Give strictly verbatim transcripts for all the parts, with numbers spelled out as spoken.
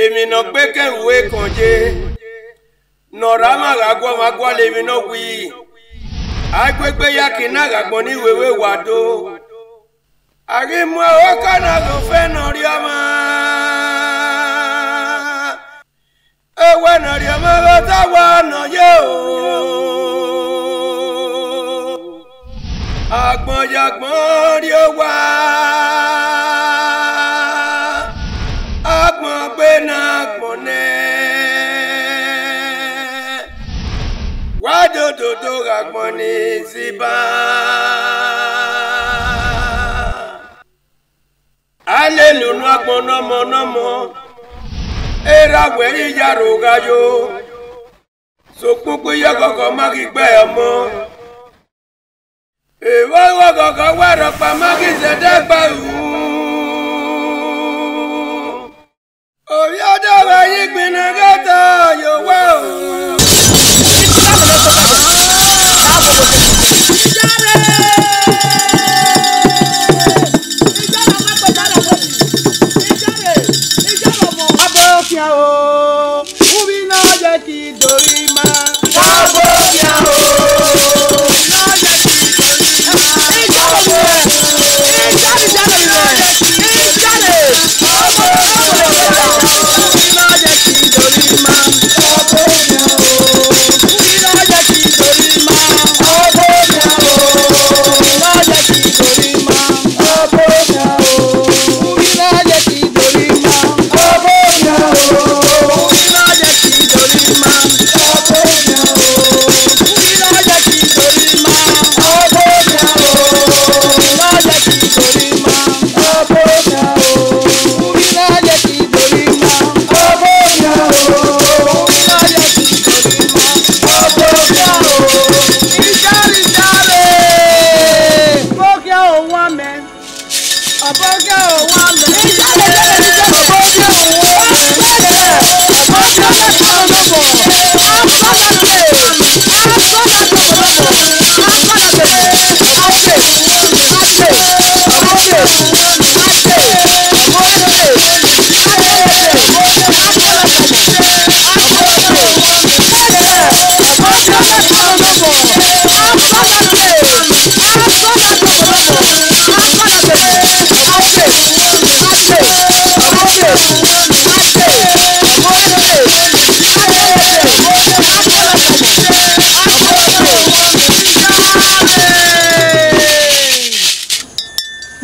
Emwi ne ọ gbe ekẹn ru ekọn ye, ne ọ rre amwa gha guọmwa gualọ emwi ne ọ wii, a i kuegbe ya ke na gha agbọn ni wẹ vbe wa do. A ghi mu ẹhokan na ghe ofẹn ne ọ rri ọmwa, ewẹ ne ọ rri ọmwa ghe ọta wa nọ ye o. Agbọn ya agbọn rrie owa, agbọn gbe ne agbọn nẹ, wa dododo ghe agbọn ni ziba. A lele unu agbọn nọmọ nọmọ, erha wẹ i ya rho gha yo, sokpan ukpo iyọghọghọ ma ghi gbe ọmọ. Evba ọghọghọ wa rhọkpa ma ghi zẹdẹ gba ru. Ovbi ọdọ vbe yi gbinna ghẹ ta ye owa o. Ọbọ khian o, uvbi na ye ki dorima. Ọbọ khian o, uvbi na ye ki dorima. Ijale, ijale, ijale, ijale.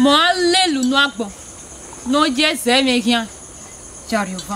Mọ a lele unu agbọn ne ọ ye zẹ mwẹ khian. Jari ova.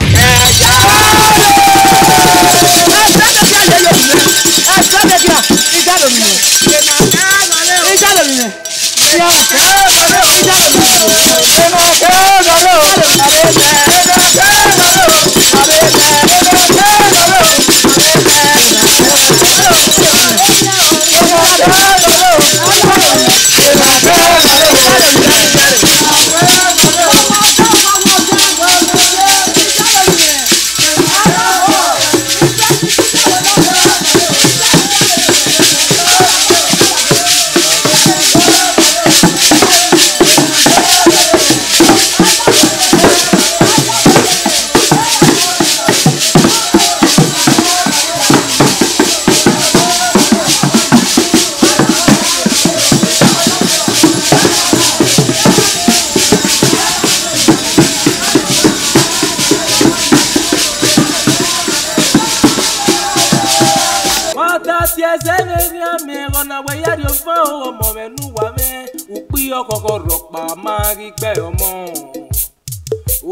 Wa ta si ẹzẹ vbe eghian miẹn, ọna wẹ ya rhie ọvan ọmọ mwẹ ne uwa mwẹ, ukpi ọkhọkhọ rhọkpa ma ghi gbe ọmọ.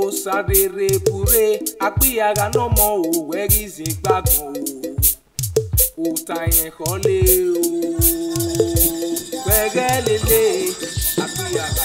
Osa rere burre, akpia gha ne ọmọ o, wẹ ghi zin gbagbọn o. Uta irẹn khọle o, wẹ ghẹ lele, akpia gha.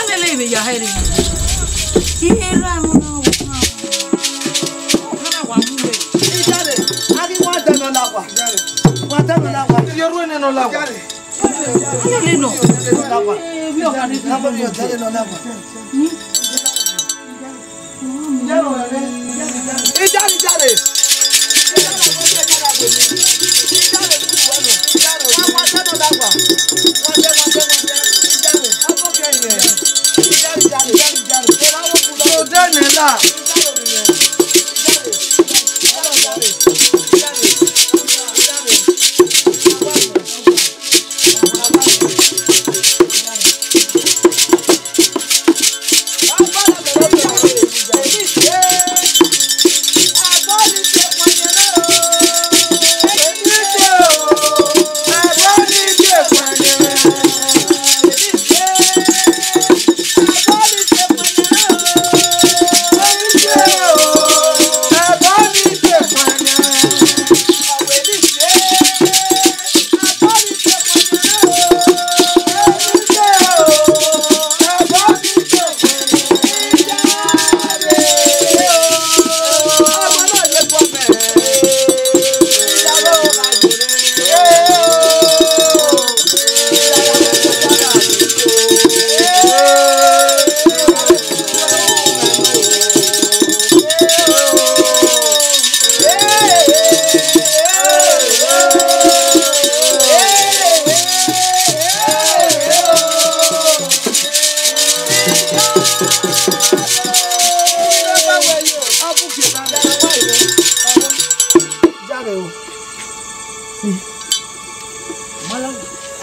Alele vbe ya hẹre. Iye ra ẹmwẹ na wọ na. Ọkara wa mu re. Ijare, a ghi wa dẹ nọ la wa. Wa dẹ nọ la wa. Iye ru ẹnẹ nọ la wa. Alele nọ. Nọ la wa. Ijare, nọ la wa. Ijare, ijare.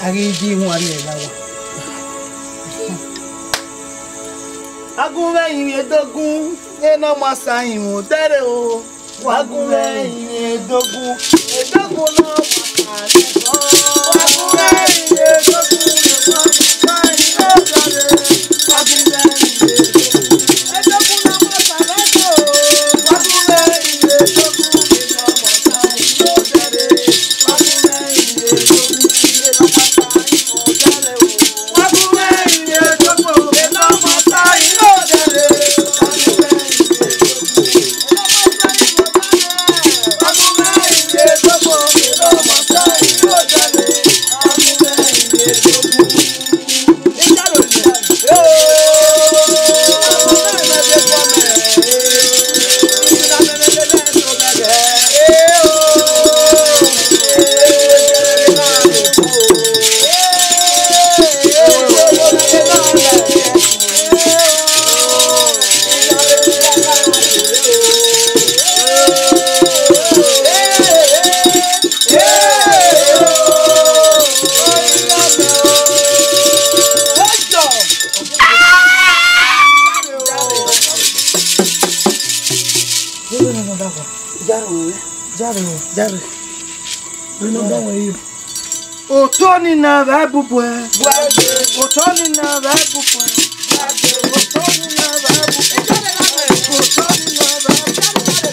A ghi di ihuan rrie la wa. A gu mwẹ rinmwian edogun, ena ọ ma sa rinmwian odẹrẹ o. Wa gu mwẹ rinmwian edogun, edogun ne ọ ma sa rinmwian. Wa gu mwẹ rinmwian edogun, edogun ne ọ ma sa rinmwian odẹrẹ. Wa gu mwẹ rinmwian edogun, edogun ne ọ ma sa rinmwian o. Wa gu mwẹ rinmwian edogun, edogun ne ọ ma sa rinmwian odẹrẹ. Jare, jare, jare. Otọ ni na vbe bubuẹ. Otọ ni na vbe bubuẹ. Otọ ni na vbe bubuẹ. Otọ ni na vbe bubuẹ.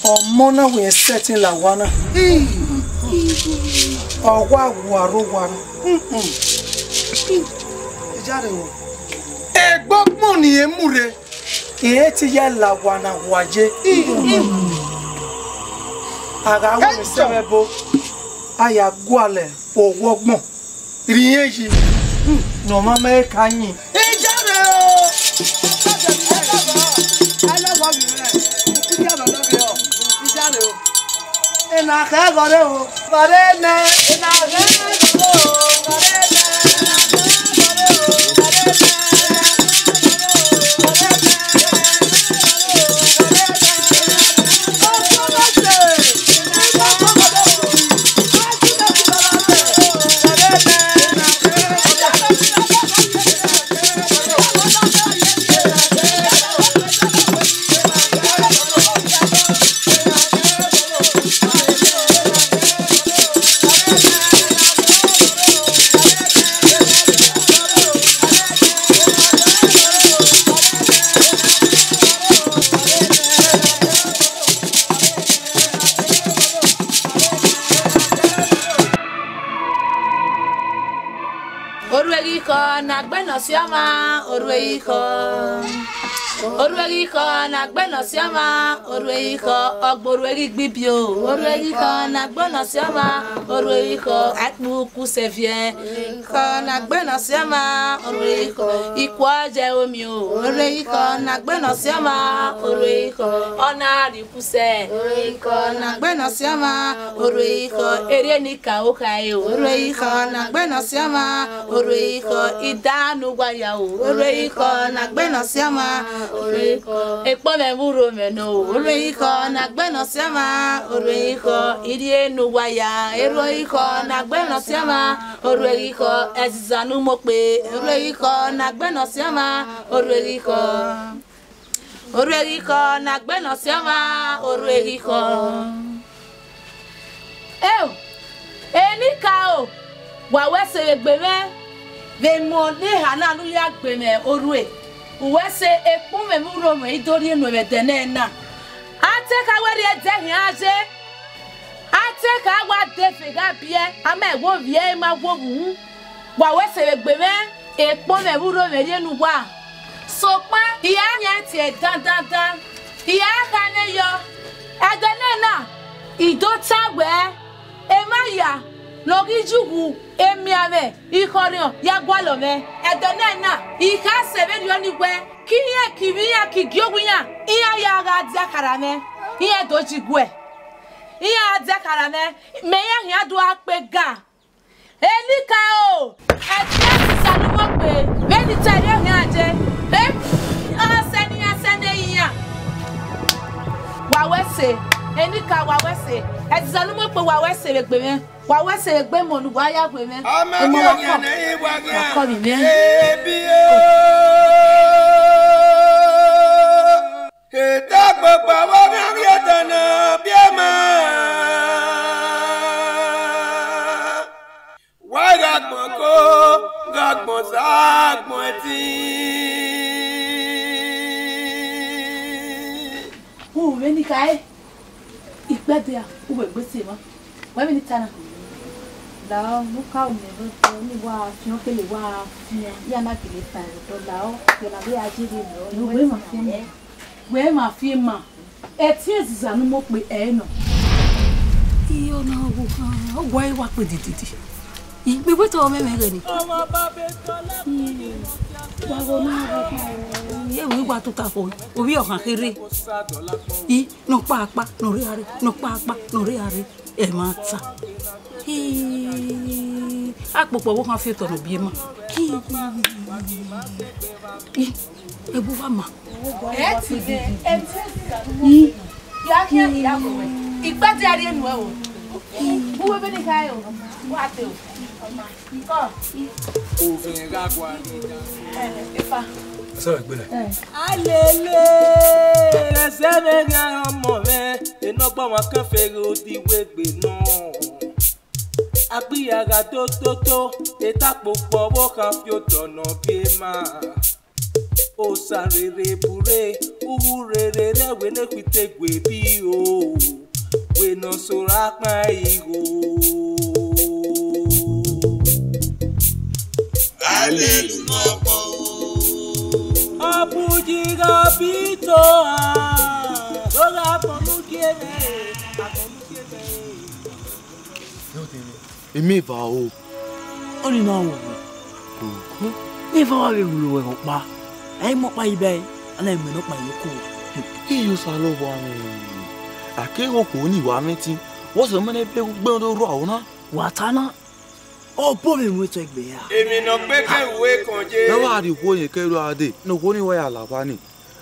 Ọmọ na wẹ sẹtin la owa na. Ọ wa wu aro owa na. Egbe ọgbọn ne irẹn mu rre, irẹn te ya la owa na hua ye. A gha ru ẹse vbe ẹbo, a ya gualọ owa ọgbọn. Rhie yi, ne ọ ma ma ka yin. Ijare o! Ijare o! Ena khẹ gọre o, gọre nẹ. Ena khẹ gọre o, gọre nẹ. Ena khẹ gọre o, gọre nẹ. Ena khẹ gọre o, gọre nẹ. Ọsiọma, orhu ehe ikhọ. Orhu ehe ikhọ ne a gbe ne Ọsiọma, orhu ehe ikhọ, ọgbe orhu ehe igbibio. Orhu ehe ikhọ ne a gbe ne Ọsiọma, orhu ehe ikhọ, aikpuru ku sẹviẹ. Orhu ehe ikhọ ne a gbe ne Ọsiọma, orhu ehe ikhọ, ikuo ye omio. Orhu ehe ikhọ ne a gbe ne Ọsiọma, orhu ehe ikhọ, ọ na rhie ukusẹ. Orhu ehe ikhọ ne a gbe ne Ọsiọma, orhu ehe ikhọ, erriọ ne I ka okhae o. Orhu ehe ikhọ ne a gbe ne Ọsiọma, orhu ehe ikhọ, idanu wa ya o. Orhu ehe ikhọ ne a gbe ne Ọsiọma, orhu ehe ikhọ, ekpọnmwẹ vbe urho mwẹ nọ o. Orhu ehe ikhọ ne a gbe ne Ọsiọma, orhu ehe ikhọ, irhie ne uwa ya. Orhu ehe ikhọ ne a gbe ne Ọsiọma, orhu ehe ikhọ, ẹziza ne u mu okpe. Orhu ehe ikhọ ne a gbe ne Ọsiọma, orhu ehe ikhọ. Orhu ehe ikhọ ne a gbe ne Ọsiọma, orhu ehe ikhọ. Eo, enikaro, wa wẹ ẹse vbe egbe mwẹ, vbe emọ ne eha na ne u ya gbe mwẹ orhue, u wẹ ẹse ekpọnmwẹ vbe urho mwẹ I do rhie nuẹn vbe ẹdẹ nẹ na. A te ka wẹ rhie ẹdẹ khian ye, a te ka wa de eve gha biẹ, a ma wo vbiẹ, ma wo vbe uhunmwu. Wa wẹ ẹse vbe egbe mwẹ, ekpọnmwẹ vbe urho mwẹ rhie ne uwa. Sokpan, I ra yan ẹtin dandandan, I ra kha nẹ yọ. Ẹdẹ nẹ na, I do ta wẹẹ, emwa hia ne ọ ghi ye uwu emianmwẹ ikhọrhiọn ya gualọ mwẹ. Ẹdẹ nẹ na, I kha sẹ vberriọ ni wẹẹ, ke irẹn ke ivbi iran ke igie owa iran, iran ya gha dia khara mwẹ, iran do yi guẹ. Iran dia khara mwẹ, mẹ iran khian do gha kpe ga. Enikaro, ẹtin ẹziza ne u mu okpe, vbene I ta ẹre khian ye, e, ọ sẹ ne iran sẹ ne iran. Wa wẹ ẹse, enikaro, wa wẹ ẹse, ẹziza ne u mu okpe, wa wẹ ẹse vbe egbe mwẹ, wa wẹ ẹse vbe egbe emọ ne uwa ya gue mwẹ. Ọmọ emọ ghi wa ọkọ, ọghian ne I wa ghian, wa kọ vbe mwẹ. Ebi o. Eta kpokpo vbe ọghian ghi ẹdẹ ne ọ biẹ ma. Wa gha gbọn ko, gha gbọn sa, gbọn ẹtin. U vbe ni khae, ikpẹdẹ a, u vbe gbe sẹ emwa. Wẹ vbe ni ta na? Lahọ, ne u ka ru mẹ rhọkpa, ne wa fian, ọ kele wa fian, iran na kele ta ẹre otọ. Lahọ, wẹ na vbe a je rhie mẹ, wẹ ma fian ma. Wẹ ma fian ma. Ẹtin ẹziza ne u mu okpe ẹre nọ. Iye ọna ọvbokhan, ọ gualọ wa kpe dididi. I, mẹ wẹ te ọ mwẹ mwẹ ghẹ ni. Wa ghe ọna ọvbokhan. Iye wẹ wa tota fo, ovbi ọkhan kherhe. I, nọkpa akpa, nọ rre arre, nọkpa akpa, nọ rre arre. Ẹmwata. Hii, akpokpo ọvbokhan fi otọ ne ọ biẹ ma. Hii, hii, ẹbu wa ma. Ẹ ti mẹ, ẹ ti mẹ. Hii. Ya khian, ya gọmẹ. Ikpẹdẹ a rhie nuẹn o. Uwẹ vbene I kha re o. Wa te o. Ovẹn gha gualọ. Efa. Sẹ wẹ gbe nẹ? Alele, ẹzẹ mwẹ gha ọmọ mwẹ, enọgbọ ọmwa kan fẹghe odiwegbe nọ. Agbia gha do toto, eta kpokpo ọvbokhan fi otọ ne ọ biẹ ma. Osa rere burre, uwu rere rẹ wẹ ne khuite gue bi o. Wẹ ne ọ so ra kpan igho. Alelu mọ ọkpọ. Ọ bu yi gha bi to a, do gha fọnnu gie mwẹ, afọnnu gie mwẹ. Emi eva o. Ọni na wo wo. Ne eva wa vbe wulo wẹ ọkpa. A i mu ọkpa yi ba ẹre, a na mẹ ne ọkpa ye ko. Iyo Osanobua mwẹ. A keghi okhuo ni wa mwẹ ẹtin. Wẹ sẹ mẹ ne ebe gbe do rua ona. Wa ta na. Ọ bọ mwẹ mu etọ egbe ya. Emwi ne ọ gbe ke uwu ekọn ye. Ẹ wa rhie okhuo yẹn ke rua dee, ne okhuo ni wa ya la owa ni.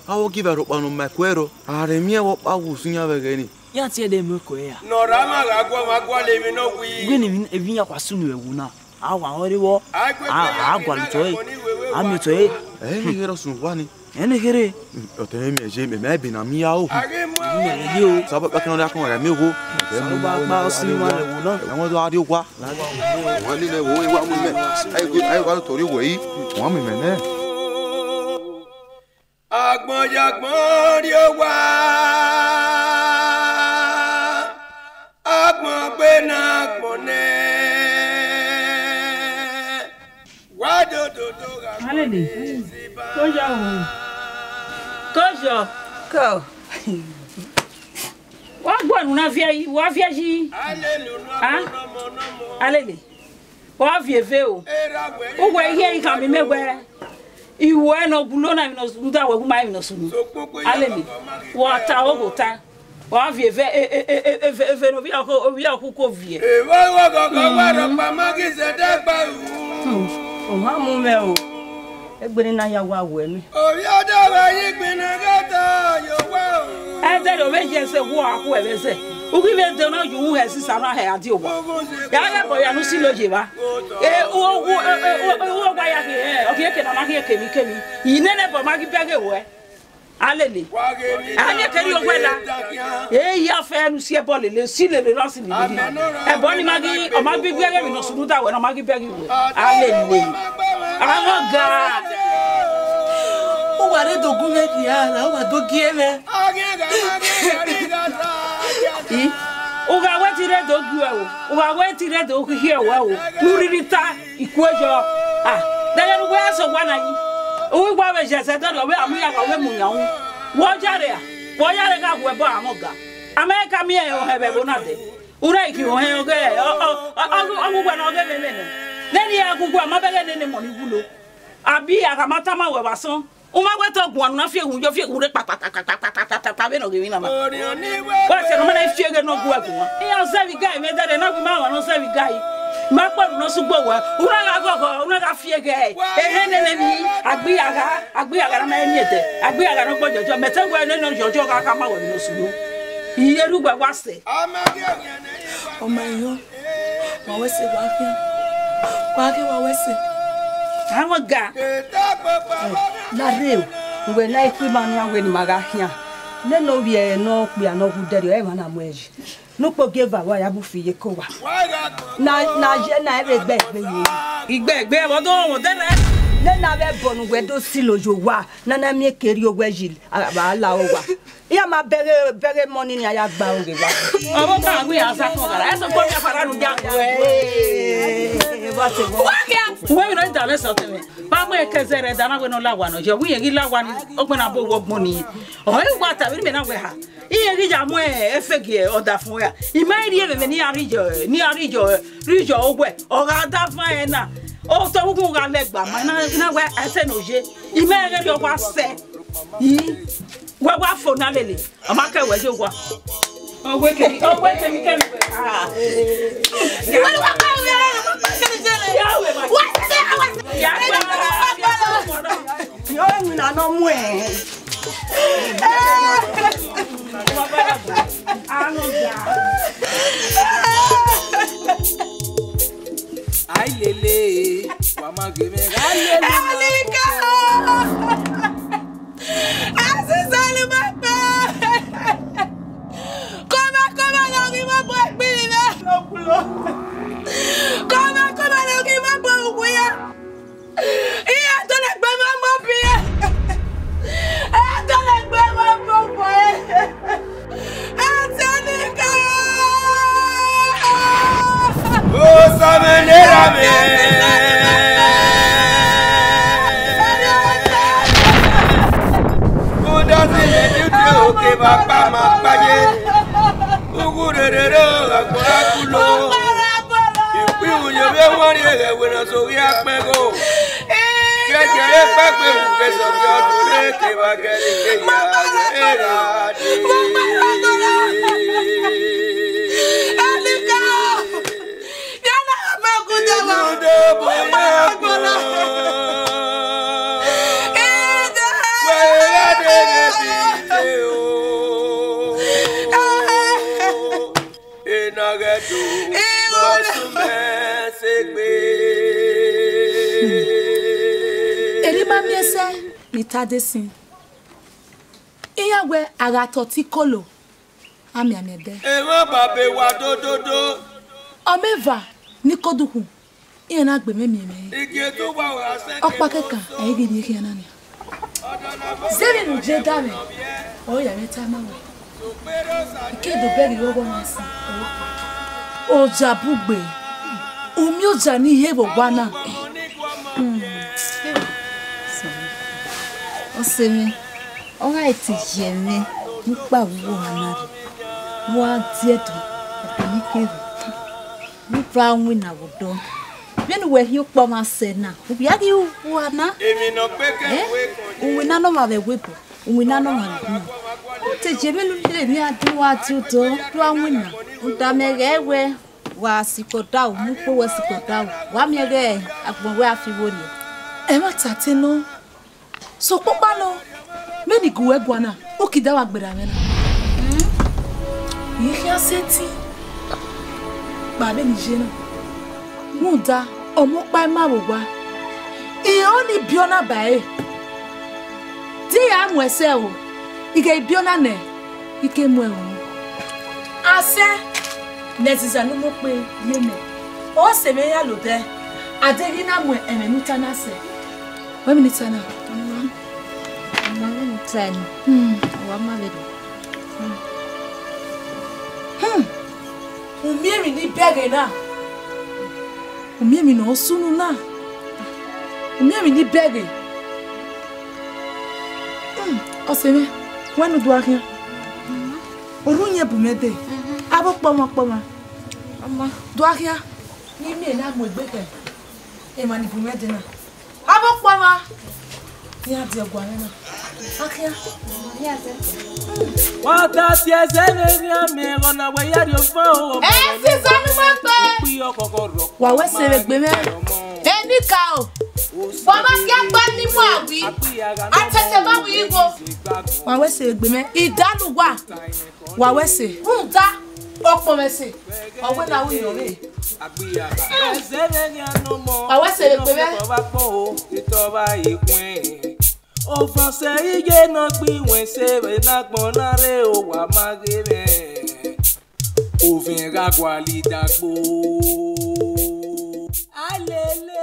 Avbe ogieva rhọkpa ne ọ ma ẹko ẹrọ, a rhe miẹn vbe ọkpa wu usun iran vbe ẹghẹ ni. Iran tie ẹdẹ mu ẹko ẹre ra? Ne ọ ra ma gha guọmwa gualọ emwi ne ọ wii. Wẹ ne emwi, emwi iran khua sunu vbe ẹwu na, a wa ọnrẹn vbọ, a, a gualọ otọ ẹre, a miẹn otọ ẹre. Ẹ i ni kherhe ọ sunu owa ni. Ẹ i ni kherhe. Ọtẹn mwẹ miẹn ye, mẹ ma ebe ne a miẹn ya o. Mẹ ye o. Sabọ kpakẹ ne ọ rhie akọn gha miẹn ogho. Sabọ kpa ọ sunu owa vbe ẹwu na. Ẹmwẹ do a rrie owa. Wọn ni nẹ wo wa mu mẹ. Ayi, ayi, wa tọ rrie owa yi. Wọn mu mẹ nẹ. Agbọn ya agbọn rrie owa, agbọn gbe ne agbọn nẹ, wa dododo gha. Alele. Koyọ o. Koyọ. Ko. Wa gbọ nu na viẹ yi, wa viẹ yi. Ah? Alele. Wa viẹ eve o. Uwẹ ihe yi khama mẹ wẹ. Iwẹ ne ọ gulo na emwi ne ọ sunu, da wẹ wu ma emwi ne ọ sunu. Alele. Wa ta o, wo ta. Wa viẹ eve, e, e, e, e, eve, eve ne ovbi ọkhu, ovbi ọkhu ko viẹ. Evba ọghọghọ wa rhọkpa ma ghi zẹdẹ gba ru. Hmm, ọ ma mu mwẹ o. Egbe ne na ya wa wẹ mẹ. Ovbi ọdọ wa yi gbinna ghe ta yo wa o. Ẹdẹ ne ovbi ẹse wu a khu ẹvbo ẹse. U ghi vbe dẹ na yu u hẹ sisa na hẹ a di owa. Ya ghẹ bọ ya ne u si lo ye evba. E, u, u, e, e, u, u, u wa ya ghi hẹ, ọ ghi eke na ma ghi eke mi, eke mi. I nene bọ ma ghi bẹghe wẹ. Alele. A ghi keri owẹ la. E ya fẹ nu si ẹbọ lele, si lele na si lele. Ẹbọ ni ma ghi, ọ ma ghi bẹghe emwi ne ọ sunu da wẹ, ne ọ ma ghi bẹghe wẹ. Alele. Amọ ga. U wa rre do gu mwẹ rhia la, u wa do gie mwẹ. I, u gha wẹ te I rre do gie uẹ o, u gha wẹ te I rre do khikhie uẹ o, ne u rhirhi ta. Ikueyo. Ah, dẹghẹ ne uwẹ sẹ owa na yi. Uwu igua vbe ye ẹzẹ dọlọ, ọ vbe a mu ya gha, ọ vbe mu yan wu. Wẹ ọ yare a? Wẹ ọ yare gha hu ẹbọ amwẹ ọga. Amẹ ka miẹn ohẹn vbe ẹvbo na dẹ. U na ghi khin ohẹn ọghe, ọ, ọ, ọ, ọ, ọ gu uwa ne ọ ghe vbe nene. Nene iran gu uwa, ma bẹghe nene emọ ni wulo. Abi a gha ma tama wẹ vbe asọn. U ma wẹ te ọ guan na fi ehun yo, fi ehun rre kpakpakpakpakpakpakpakpakpa vbene ọ ghe emwi na ma. Wẹ sẹ ne ọ ma na fi eghe ne ọ gu ẹguan. Iran zẹ vbe iga mwẹ dẹdẹ, na gu ima ọmwa ne ọ zẹ vbe iga yi. Ma kpọ ne ọ sugbo wẹ. U na gha ghọghọ, u na gha fi eghe. Ehe nene emwi, agbiyagha, agbiyagha na ma eni ẹdẹ. Agbiyagha ne ọ gbọ jọjọ, mẹ te wẹ nene ọ jọjọ gha khama wẹ ne ọ sunu. Iye ru wẹ wa sẹ. Ọ ma yọ. Wa wẹ sẹ, wa khian. Wa ghe wa wẹ sẹ. Amwẹ ọga. Na rre o, uwẹ na ikhu ima nian wẹ ne ima gha khian. Nene ovbi ẹre ne ọ kpia ne ọ wu dẹrriọ, ẹmwẹ na mu ẹre yi. Ne ukpo gie eva wa ya bu fi ye ke owa. Na, na ye na ẹvbe gbe egbe ye. Igbe egbe, ẹvbo do wọn dẹrẹ. Nene avbe ẹbọ ne uwẹ do silo ye owa, na na miẹn kere owẹ yi, a, a la owa. Iran ma bẹghe, bẹghe emọ ni nian ya gba oghe wa. Ọvbokhan wẹ iran sa kọn gha ra, ẹsẹ kpọ ni afara nu ya. Wẹ, wẹ, wẹ, wẹ, wẹ. Uwẹ vbe nọ da mwẹ sẹ ọtẹn mwẹ. Ba mu ẹkẹzẹ rẹ da na wẹ ne ọ la owa nọ, yẹ wẹ irẹn ghi la owa ni, ọgbẹn na bo wẹ ọgbọn ni. Ọ i wa ta vbe mẹ na wẹ ha. Irẹn ghi ya mu efegi ọdafẹn ra. I ma rhie vbe mẹ ne iran rhie, ne iran rhie, rhie owẹ. Ọ gha da van ẹre na. Otọ vbe ukhun gha lẹ gba ma, na, na wẹ ẹsẹ ne ọ ye. I ma rhie rhie ọ wa sẹ. I, wẹ wa fo na lele. Ọ ma kẹ wẹ ye owa. Ọ wẹ kẹ, ọ wẹ kẹ mi kẹ mi wẹ. Ah. Ya wẹ ma. Ya wẹ ma. Ya wẹ ma. Yo, mi na nọ mu ẹ. Ai lele, wa ma ghe mwẹ. Ai lele. Alika! Asisali ma kpe. Kọmakọma ne ọ ghi ma bu ẹgbiri mwẹ. Kọmakọma ne ọ ghi ma bu uwu ya. Iran dọlegbe mwẹ ọmọ biẹ. Iran dọlegbe mwẹ ọmọ biẹ. Asanika. Osamẹ ne ra mẹ. Udọsi ye di uti oke ba kpa ma kpa ye. Ugu rere ro agbọra kulo. Ikpihun ye vbe wan rrie ẹghẹ wẹ ne ọ so ghi akpẹn gho. Kẹkẹ ekpakpe mu ke sọ ghi ọdun rre kevbe agẹrike ya wẹ ra dee. Inú dé bọ̀ yá gbọ́. Wẹ ra dee ghe bi te o. Enaghedo, Igho. Mọsumẹ segbe. Eri ma miẹn sẹ, ne I ta de sin. Iran wẹ a gha tọ ọtẹn ikolo, a mianmian ẹdẹ. Emwa ba be wa dododo. Ọ mẹ eva ne I kodukhun. Iran na gbe mwẹ miẹn mwẹ re. Ọkpa kẹkan, ẹ i ghi rhie khian na nian. Zẹ vbene u je da mwẹ, ọ ya mwẹ tama ruẹ. I ke do bẹghe vbe ọghọ na sin, ọ rọ kpa. Oja bugbe, u miẹn oja ne I he vbe owa na. Hmm. Sẹ mwẹ, ọ gha te ye mwẹ, ne u kpa vbe uwu ohan na rre, ne u gha die Ẹdo, Ẹdo ne kevbe, ne u ra winna vbe odọ. Vbene uwẹ rhie ukpọmwa sẹ na, u vbe a ghi ru uwa na? Ẹ? Uwinna ne ọmwa vbe ẹvbo ebo, uwinna ne ọmwa vbe ebo. Te je vbene u lele emwi a di uwa die odọ, do a winna. Rhunmwuda mẹ ghẹ wẹ wa sikẹ odaro, mu ukpo wẹ sikẹ odaro, wa miẹn ghẹ agbọn wẹ a fi vbo rrie. Ẹmwata te nọ. Sokpan ukpa nọ, vbene I gu uwẹ guan na, u kidie wa gberra mwẹ na. I khian sẹtin kpa vbene I ye na, rhunmwuda ọmọ ọkpa ima vbe owa, I rẹn ọnii biẹ ọna ba ẹre. Te I ra mu ẹsẹ o, I ghẹ biẹ ọna nẹ, I ke mu ẹre unu. Asẹ ne ẹziza ne u mu okpe ye mẹ, ọ sẹ mwẹ ya lodẹ, a deghẹ I na mu ẹmwẹ ne u ta na sẹ. Wẹ vbene I ta na? Ọma, ọma, vbene I ta na, Hmm. Wa ma vberriọ. Hmm. Hmm. U miẹn emwi ne I bẹghe na. U miẹn emwi ne ọ sunu na. U miẹn emwi ne I bẹghe. Hmm. Ọse mwẹ, wẹ ne u do a khian. Orhu yẹn bu mwẹ dee. Avbe ọkpọmwa ọkpọmwa. Ọma. Do a khian. Ne I miẹn na mu egbe khẹ emwa ni bu mwẹ dee na. Avbe ọkpọmwa, iran die ọguan mwẹ na. A khian. Wa ta si ẹzẹ vbe erriọ mẹ, ọna wẹ ya rhie ọfan o. Ẹ, Siza ne u ma kpe. Wa wẹ sẹ vbe egbe mwẹ. Enikaro, wa ma khian gba ni mu awi. Atẹtẹ ma wi igho. Wa wẹ sẹ vbe egbe mwẹ. Idanu wa. Wa wẹ sẹ. Rhunmwuda, ọkpọmwa ẹse, ọ wẹ ne a ru iyọnmwẹ. Wa wẹ sẹ vbe egbe mwẹ. Ovẹn ọse iye ne ọ gbe iwẹn sẹ vbe ne agbọn na rre, owa ma ghe mwẹ. Ovẹn gha gualọ idagbo. Alele.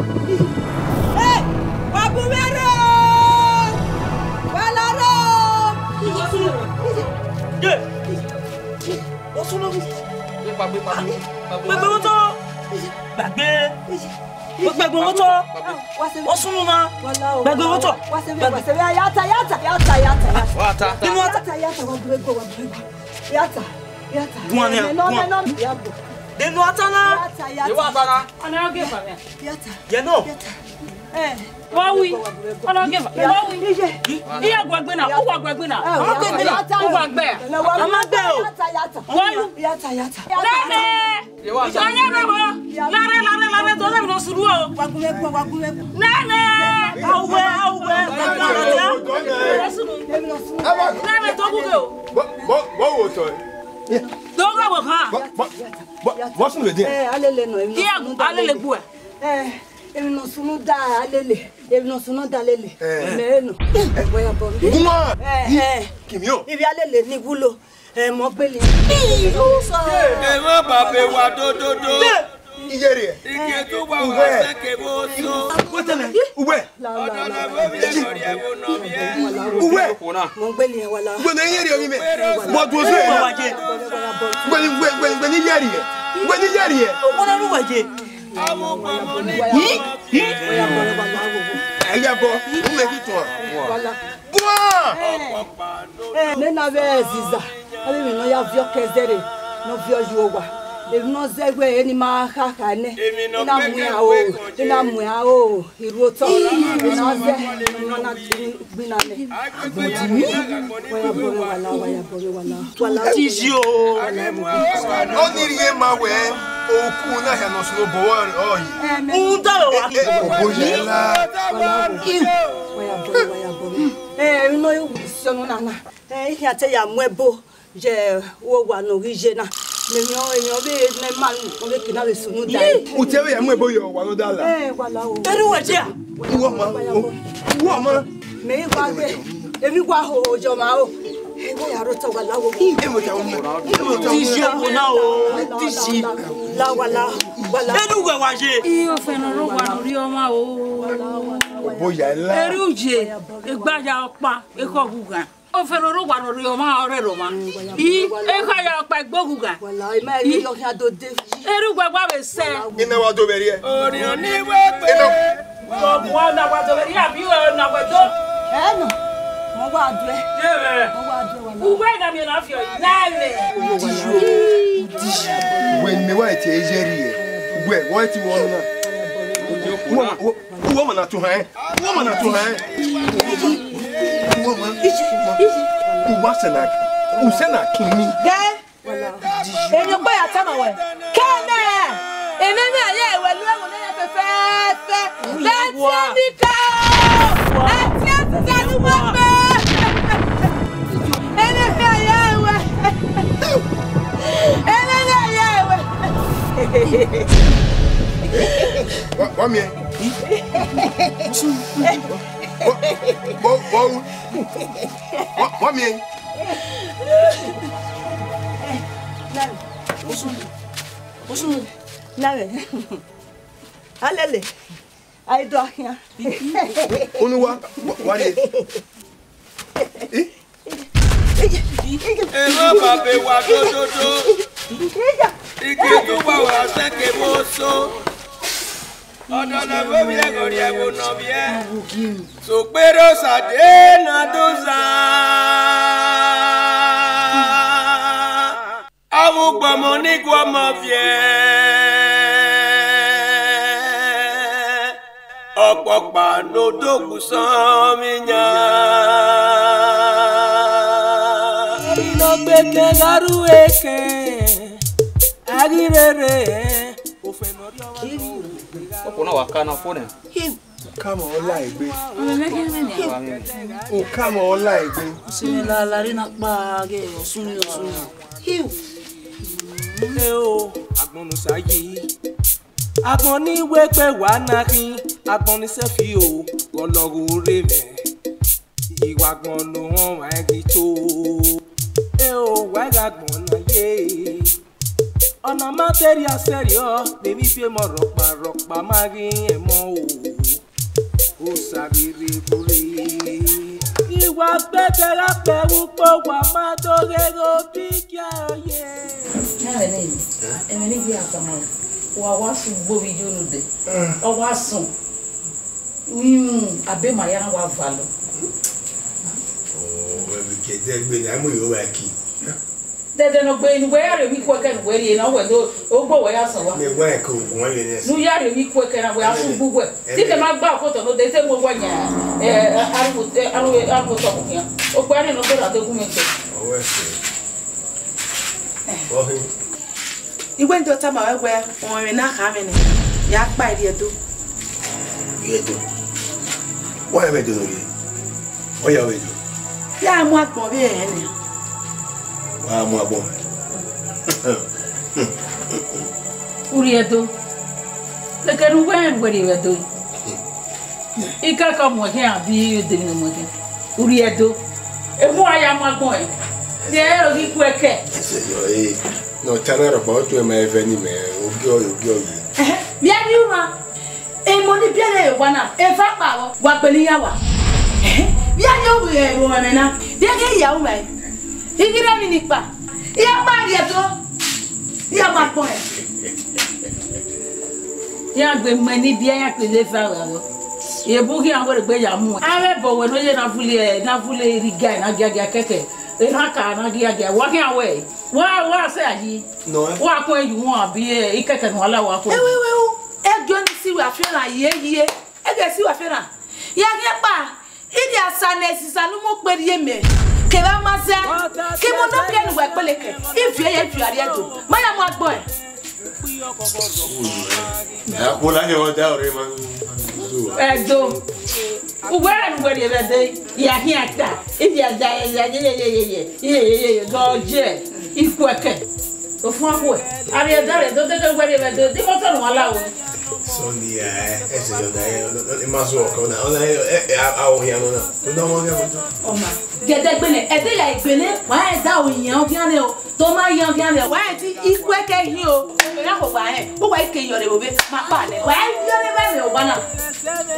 Hey, wa bu mwẹ rre o! Wa la rre o! Ye! Gbàgbé owó tó. Gbàgbé. Gbàgbé owó tó. Ó súnmọ́ ma. Gbàgbé owó tó. Wa ta. Nínú ata. Yàtà, yàtà, wa gbẹgbẹ, wa gbẹgbẹ. Yàtà, yàtà. Guan ni a, guan. Nínú ata na. Yàtà, yàtà. Ọ̀nà ọ̀gẹ̀ fà mí. Yàtà. Yẹ náà. Yàtà. Ẹ. Wa wi. Ọ̀nà ọ̀gẹ̀ fà. Wa wi. Iye. Iye guagbe na, ó wà guagbe na. Ó wà guagbe. Ó wà guagbe. Yàtà, yàtà. Wa wi. Yàtà, yàtà. Nene. Ọyẹ rẹ wọ, lare, lare, lare, do ne emwi ne ọ sunu o. Wa gu mwẹ guan, wa gu mwẹ guan. Nene, awẹ, awẹ. Nene, do gu ghe o. Bo, bo, bo wo tọ. Do ghe wo khan. Bo, bo, bo, bo sunu vbe diẹ. Ẹ, alele nọ, emwi ne ọ sunu da. Alele gbuẹ. Ẹ, emwi ne ọ sunu da, alele. Emwi ne ọ sunu da lele. Ẹ. Mẹ nọ. Ẹ. Wẹ ya bọ mi. Guma. Ẹ, ẹ. Kimi o. Ibi alele ni wulo. Ẹ, mọ gbele. Emọ ba be wa dododo. Iye rẹ. Ike tu wa wa sẹ ke bo so. Uwe. Ọdọ na bo mi ẹ nọ rhie ẹvbo nọ mi ẹ. Uwe. Mọ gbele wa la. Uwe ne iye rẹ oyin mẹ. Bọ du ozu ẹ. Uwe, uwe, uwe, uwe ne iye rẹ. Uwe ne iye rẹ. Uwe ne uwe je. Yi, yi. Ẹ ya bọ. Uwe ki tuan. Guan! Ẹ, nena vbe Eziza, avbe emwi ne ọ ya viọ ke zẹre, ne ọ viọ ye owa. Emwi ne ọ zẹ wẹ eni ma khakha nẹ, ena muẹn aro, ena muẹn aro, iruotọ, ena zẹ, ena na gbina nẹ. Wa ya bọ mwẹ wa la, wa ya bọ mwẹ wa la. Wa la. Ti yi o. Ọni rhie ma wẹ, oku na hẹ nọ sunu obọ ọre. Ẹ, mẹ. Uda wa. Obo yẹ la. Wa ya bọ mwẹ, wa ya bọ mwẹ. Ẹ, emwi ne ọ si ọnu na na. Ẹ, I khian te ya mu ẹbo ye owa ne ọ ghi ye na. Ne emwi, emwi ọ vbe ne ma, ọ vbe ke na vbe sunu da. Utẹ vbe ya mu ẹbo ye owa ne ọ da la. Ẹ, wa la o. Erha uwẹ dia? Uwọ ma, uwọ ma. Mẹ i gua gbe, emwi gua ho ye ọmwa o. Ẹ, wa ya rhotọ wa la o. Emwi ọmwa. Ti yi ọmọ na o. Ti yi. La wa la, wa la. Erha uwẹ wa ye. Iye ofẹn ne ọ rre owa ne ọ rri ọmwa o. Obo ya la. Erha uye, egba ya ọkpa, ekhọe ọgughan. Ofẹn ne ọ rre owa ne ọ rre ọmwa, ọ rre ọmwa. I, ekha ya ọkpa egbe oghugha. Wala, ima ẹre yọ khian do de. Erha uwa gha vbe sẹ. Ina wa do vbe rriẹ. Orhiọn ni wẹ gbe. Ina. Wa na wa do vbe rriẹ, abi na wa do. Ẹ nọ. Mo wa do ẹ. Ye vbe. Mo wa do ẹ, wala. Uwẹ na miẹn na fi ọre. Na vbe. Wẹ ne wa tie ye rriẹ. Wẹ, wẹ ti wọ na. Wọ, wọ, Uwa ma na tọn hẹn. Uwa ma na tọn hẹn. Uwa ma. Uwa sẹ na. U sẹ na kin mi. Gẹ. Emwi ọkpa ya tama wẹ. Kẹnẹ. Emwi ne a ye wẹ lu ẹvbo ne fẹfẹfẹ. Bẹtẹ mi ka. Ẹtẹ ẹtẹ ni wọ́n pẹ́. Emwi ne a ye wẹ. Emwi ne a ye wẹ. Wa, wa miẹn. Wa, wa, wa, wa, wa miẹn. Nare. Alele. Ai do akhian. Unu wa, wa, wa ye. Ẹ, Evba baba wa dododo. Ike tu wa wa sẹ ke vbe oso. Ọdọ na vbe ovbi ẹghẹ ọ rhie ẹvbo ne ọ viẹ. Sokpere Osa de na do zan. Avbe ugbọmọ ni gu ọmọ viẹ. Ọkpọkpa ne odogwu sọnmwi yan. Inọgbe kẹ gha ru ekẹn, a ghi rherhe ofẹn ne ọ rhie ọmwa. Ọkpọ na wa ka na fo nẹ. Ukama ọ la egbe. Ukama ọ la egbe. Simi la la ri na kpa ghe osun ni osun ni. Hiu. Eo, agbọn ne Osa yi. Agbọn ni wegbe wa na khin, agbọn ni sẹfi o, ọlọgho rre mwẹ. Iwa agbọn ne ohọn wa ghi to. Eo, wa gha agbọn na ye. Ọna ma te rhia sẹrriọ, ne emwi biẹ mọ rhọkpa rhọkpa ma ghi rẹn mọ o. Osa rhirhi rhurhi. Iwa gbẹdẹ gha kpẹ vbe ukpo, wa ma do ghe ghe obi gie oye. Nare ne, ẹmwẹ ne I ghi a tama, wa wa sẹ ugbo vbe iye unu dẹ. Ọ wa sọn. Uyinmwẹ, abe ma ya na wa valọ. Ọ, wẹ vbe ke ẹdẹ gbe ne a mu yo vba ẹki. Dẹdẹ ne ọ gbe ne uwẹ ya rhie emwi ikuẹkẹ ne uwẹ rhie na, wẹ do, ogbo wẹ ya sọn wa. Mẹ wa ẹko wọn ye ne. Ne u ya rhie emwi ikuẹkẹ na, wẹ a sẹ ugbo uwẹ. Te I ma gba okotọ ne odẹ te mu wẹ yan, eh, arhu, eh, arhu, arhu otọ khian. Okpia ni ne ọ gberra te gu mwẹ gbe. Ọwẹ ẹse. Ọhe. I wẹ ne I do tama ruẹ wẹ, ọmwẹ na kha mwẹ nẹ, ya kpa Erriẹdo. Erriẹdo? Wa rẹn vbe Ẹdo ne u rhie? Ọ ya vbe Ẹdo? Ya mu agbọn vbe ẹnrẹn nẹ. Wa mu agbọn. U rhie Ẹdo. Kẹkẹ ne uwẹ rẹn wẹ rhie vbe Ẹdo. Ikẹkẹ ọ muẹn khian abi odemwi ne ọ muẹn khian. U rhie Ẹdo. Emu a ya mu agbọn ẹn. Rhie ẹro ghi ku ẹkẹ. Ẹsẹ yọ, eh. Ne ọ ta na rhọkpa, ọ tuẹn ma ẹvẹ ni mẹ, ogie ọye, ogie ọye. Ẹhẹn, vbe a rhie uma, emọ ni biẹrẹ vbe owa na, eva kpa vbọ, wa gbele iran wa. Ẹhẹn, vbe a rhie ovbi ẹvbo ẹmwẹ na, vbe a ghi ya uma ẹn. I ghi rre emwi ni kpa, iran ma rhie Ẹdo, iran ma gbọn ẹn. Iran gbe mẹ ni biẹ iran kpele eva vbe vbọ. Ebu khian wẹrẹ egbe ya mu. Avbe ẹbọ wẹ ne ọ ye na vule, na vule rhie iga na giagia kẹkẹ. Erhan ka na giagia, wa khian wẹ. Wa, wa sẹ a yi. Nọ ẹ. Wa kuen yu wọn abi, eh, ikẹkẹ ne uwa la wa kuen. Ewe, ewe, o. Ẹgiọ ni si wẹ afian na ye ye. Ẹgiọ si wẹ afian na. Ya ghi kpa. Iri asa ne esisa ne u mu okpe rhie mẹ. Kevbe ama zẹ. Ke mo nọ biẹ ne uwa kpele kẹ. I viẹ ye, I viọ Erriẹdo. Ma ya mu agbọn ẹn. Akhuo la hẹ ọda ọre ma. Ẹdo. Uwẹ rẹ ne uwẹ rhie vbe Ẹdo, ya khian ta. Iye ada, iye, iye, iye, iye, iye, iye, iye, gọ je, ikuẹkẹ. Ofun akhuẹ. Arhiẹ da rẹ, do dede uwẹ rhie vbe Ẹdo, di mọtọ ne uwa la ru. Sọni, ẹ, ẹsẹ yọ da ẹ, ẹ ma sọ ọkọ na, ọna ẹ, ẹ, a, a, ohian nọ na. Tó dá wọn gẹ mọtọ. Ọma, gẹdẹgbẹlẹ, ẹdẹ ya egbele, wa ẹda ohian ọghian nẹ o. Toma yan khian vbe wa ti ikuẹkẹ hin o. Ra kho wa hẹ. U wa ke yọ re vbe ma pa nẹ. Wa yọ re vbe me owa na.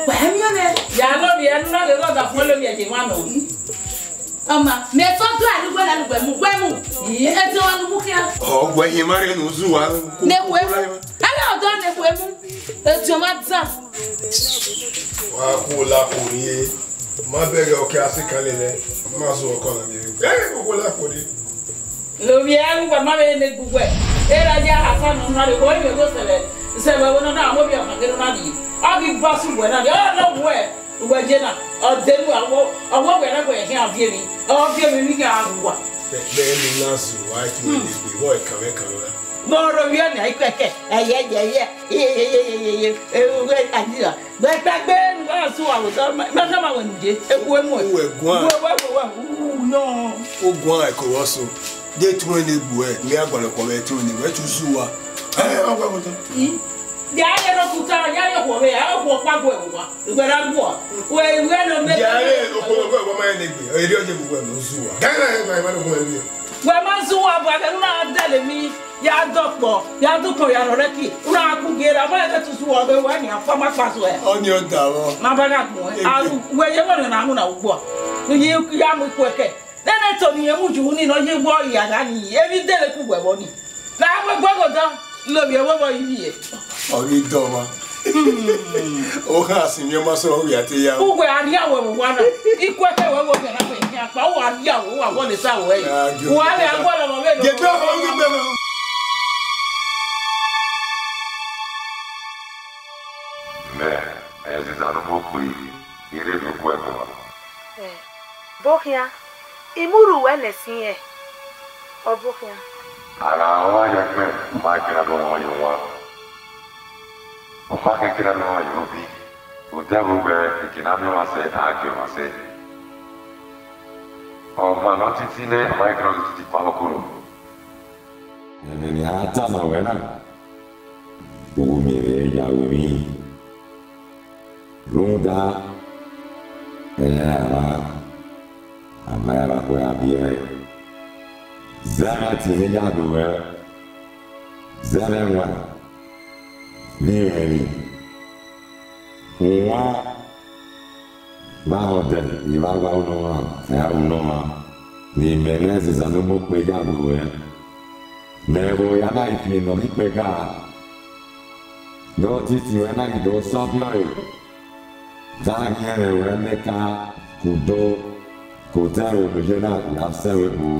Wa mi nẹ. Ya lo mi enu na le lo da fun lo mi e ma no. Ọma, mẹ tọ do a ne uwẹ na ne uwẹ mu, uwẹ mu. Ẹ tọ wa ne uwu khian. Ọ, wẹ hin ma rre ne u zu wa. Ne kue. Ẹ na ọdọ ne kue mu. Ẹ tọ ma dan. Wa ku la ko rie. Ma bẹghe ọke a si kan lele. Ma zẹ ọkọ na miẹn. Ẹ, wa ku la ko rie. Lovbiẹ, a ru uwa ma vbe ne gbe uwẹ. Erha ya Hasan nọ na rre, wẹ vbe do sẹvbẹ, sẹvbẹ wẹ nọ na, wẹ vbe ọmwa ghe nọ na rrie. Ọ ghi bọ sẹ uwẹ na rrie, ọ nọ wẹ, uwẹ ye na, ọ de ru awọ, ọwọ wẹ na wẹ khian viẹ emwi, ọ viẹ emwi vbe khian gha gu uwa. Bẹ, bẹ emwi na zẹ uwa, ẹki wẹ ne egbe, wẹ kan vbe kan na. Vbe ọ rre ovbi ọna, ikẹkẹ, ẹyẹyẹyẹ, yeyeyeyeye, ewẹ adira. Wẹ gba gbe, ne uwa su wa wẹ, ma, ma khama wẹ ne u ye, eku emu. Uwẹ guan. Wẹ, wẹ, wẹ, wẹ, u, u, nọ. U guan ẹko vbọ so. De tuẹn ne egbe uẹ, ne a gualọ kọ vbe tuẹn ne egbe uẹ, te u zu uwa. Ẹ, ọ gua vbe otọ. Hmm. Ya ye no kuta, ya ye okhuo vbe, a okhuo ọkpa gu ẹre uwa. Uwẹ ra guọ. Wẹ, wẹ no me. Ya ye okhuo, okhuo, okhuo ma ye ne egbe. Eri ọ ye egbe uẹ, ne u zu uwa. Ga na, ga na, ga na, ga na. Wẹ ma zu uwa, bu ẹghẹ ne u na dẹlẹ emwi, ya dọkpọ, ya dọkpọ, ya rhọrẹ ki, u na ku gie ra, ma ẹghẹ te u zu uwa, ọghe uwa ni, a fa ma kpa zuẹ. Ọ ni ọ da vbọ. Ma ba gha gbọn. Egbe. A, wẹ ye vbọ ne ọ na mu na ugbua. Ne u ye ya mu ikun ẹkẹ. Nene Tony ye mu ju ni nọ ye wọ ya gha ni, emwi dele ku wẹ vbọ ni. Na wẹ gbe ghodọ, lovbiẹ vbọ ivbiẹ. Ọ ghi dọmwa. Hmm. O kha si miẹn ma sẹ ọ vbe a te ya. Uwẹ a rhie awẹ vbe owa na. Ikuẹkẹ wẹ vbe owa na wẹ khian kpa, uwa rhie awẹ, uwa wọle sa wẹ. Ah, gi Uwa vbe owa. Agbọlọ vbe vbe. Gẹdẹ ọ ghi gbe mẹ. Mẹ, ẹziza ne u mu okpii, I rre do gu ẹe guan. Ẹ, bokhian, I mu rre uwẹ nẹ ẹse irẹn, ọ bokhian. A gha rọnmwẹ ya ẹgbẹn, ọ ma kere ne ọ rọnmwẹ ya owa. Ọ ma kere ne ọ rọnmwẹ ya obi. Odẹ vbe uwẹ, eke ne a miẹn ọmwa sẹ, a gie ọmwa sẹ. Ọmwa ne ọ titi nẹ, ọ ma kere ne ọ titi kpa ọkọ ro. Ẹmwẹ ne a tama ruẹ na, u miẹn vbe ya ru emwi. Rhunmwuda, ẹ i ra emwa, a ma rẹn vbe akhuẹ a biẹ ẹre. Zẹ ẹmwẹ ẹtin ne I ya do ruẹ, zẹ ẹmwẹ ẹwaẹn ne I mwẹ emwi. Uwan vbe arhọdẹ, I vbe a wa ru ne ọmwa, ẹ i ra ru ne ọmwa, ne imẹ ne ẹziza ne u mu okpia ya do ruẹ. Mẹ vbe oya na ghi fi emwi ne ọ ghi kpẹga, ne otiti ruẹ na ghi do sẹ ọbiọn ẹre, te a ghi rẹn ruẹ nẹ eka, ke udo, ke otọ ẹvbo ne u ye na ya sẹ ruẹ kpo.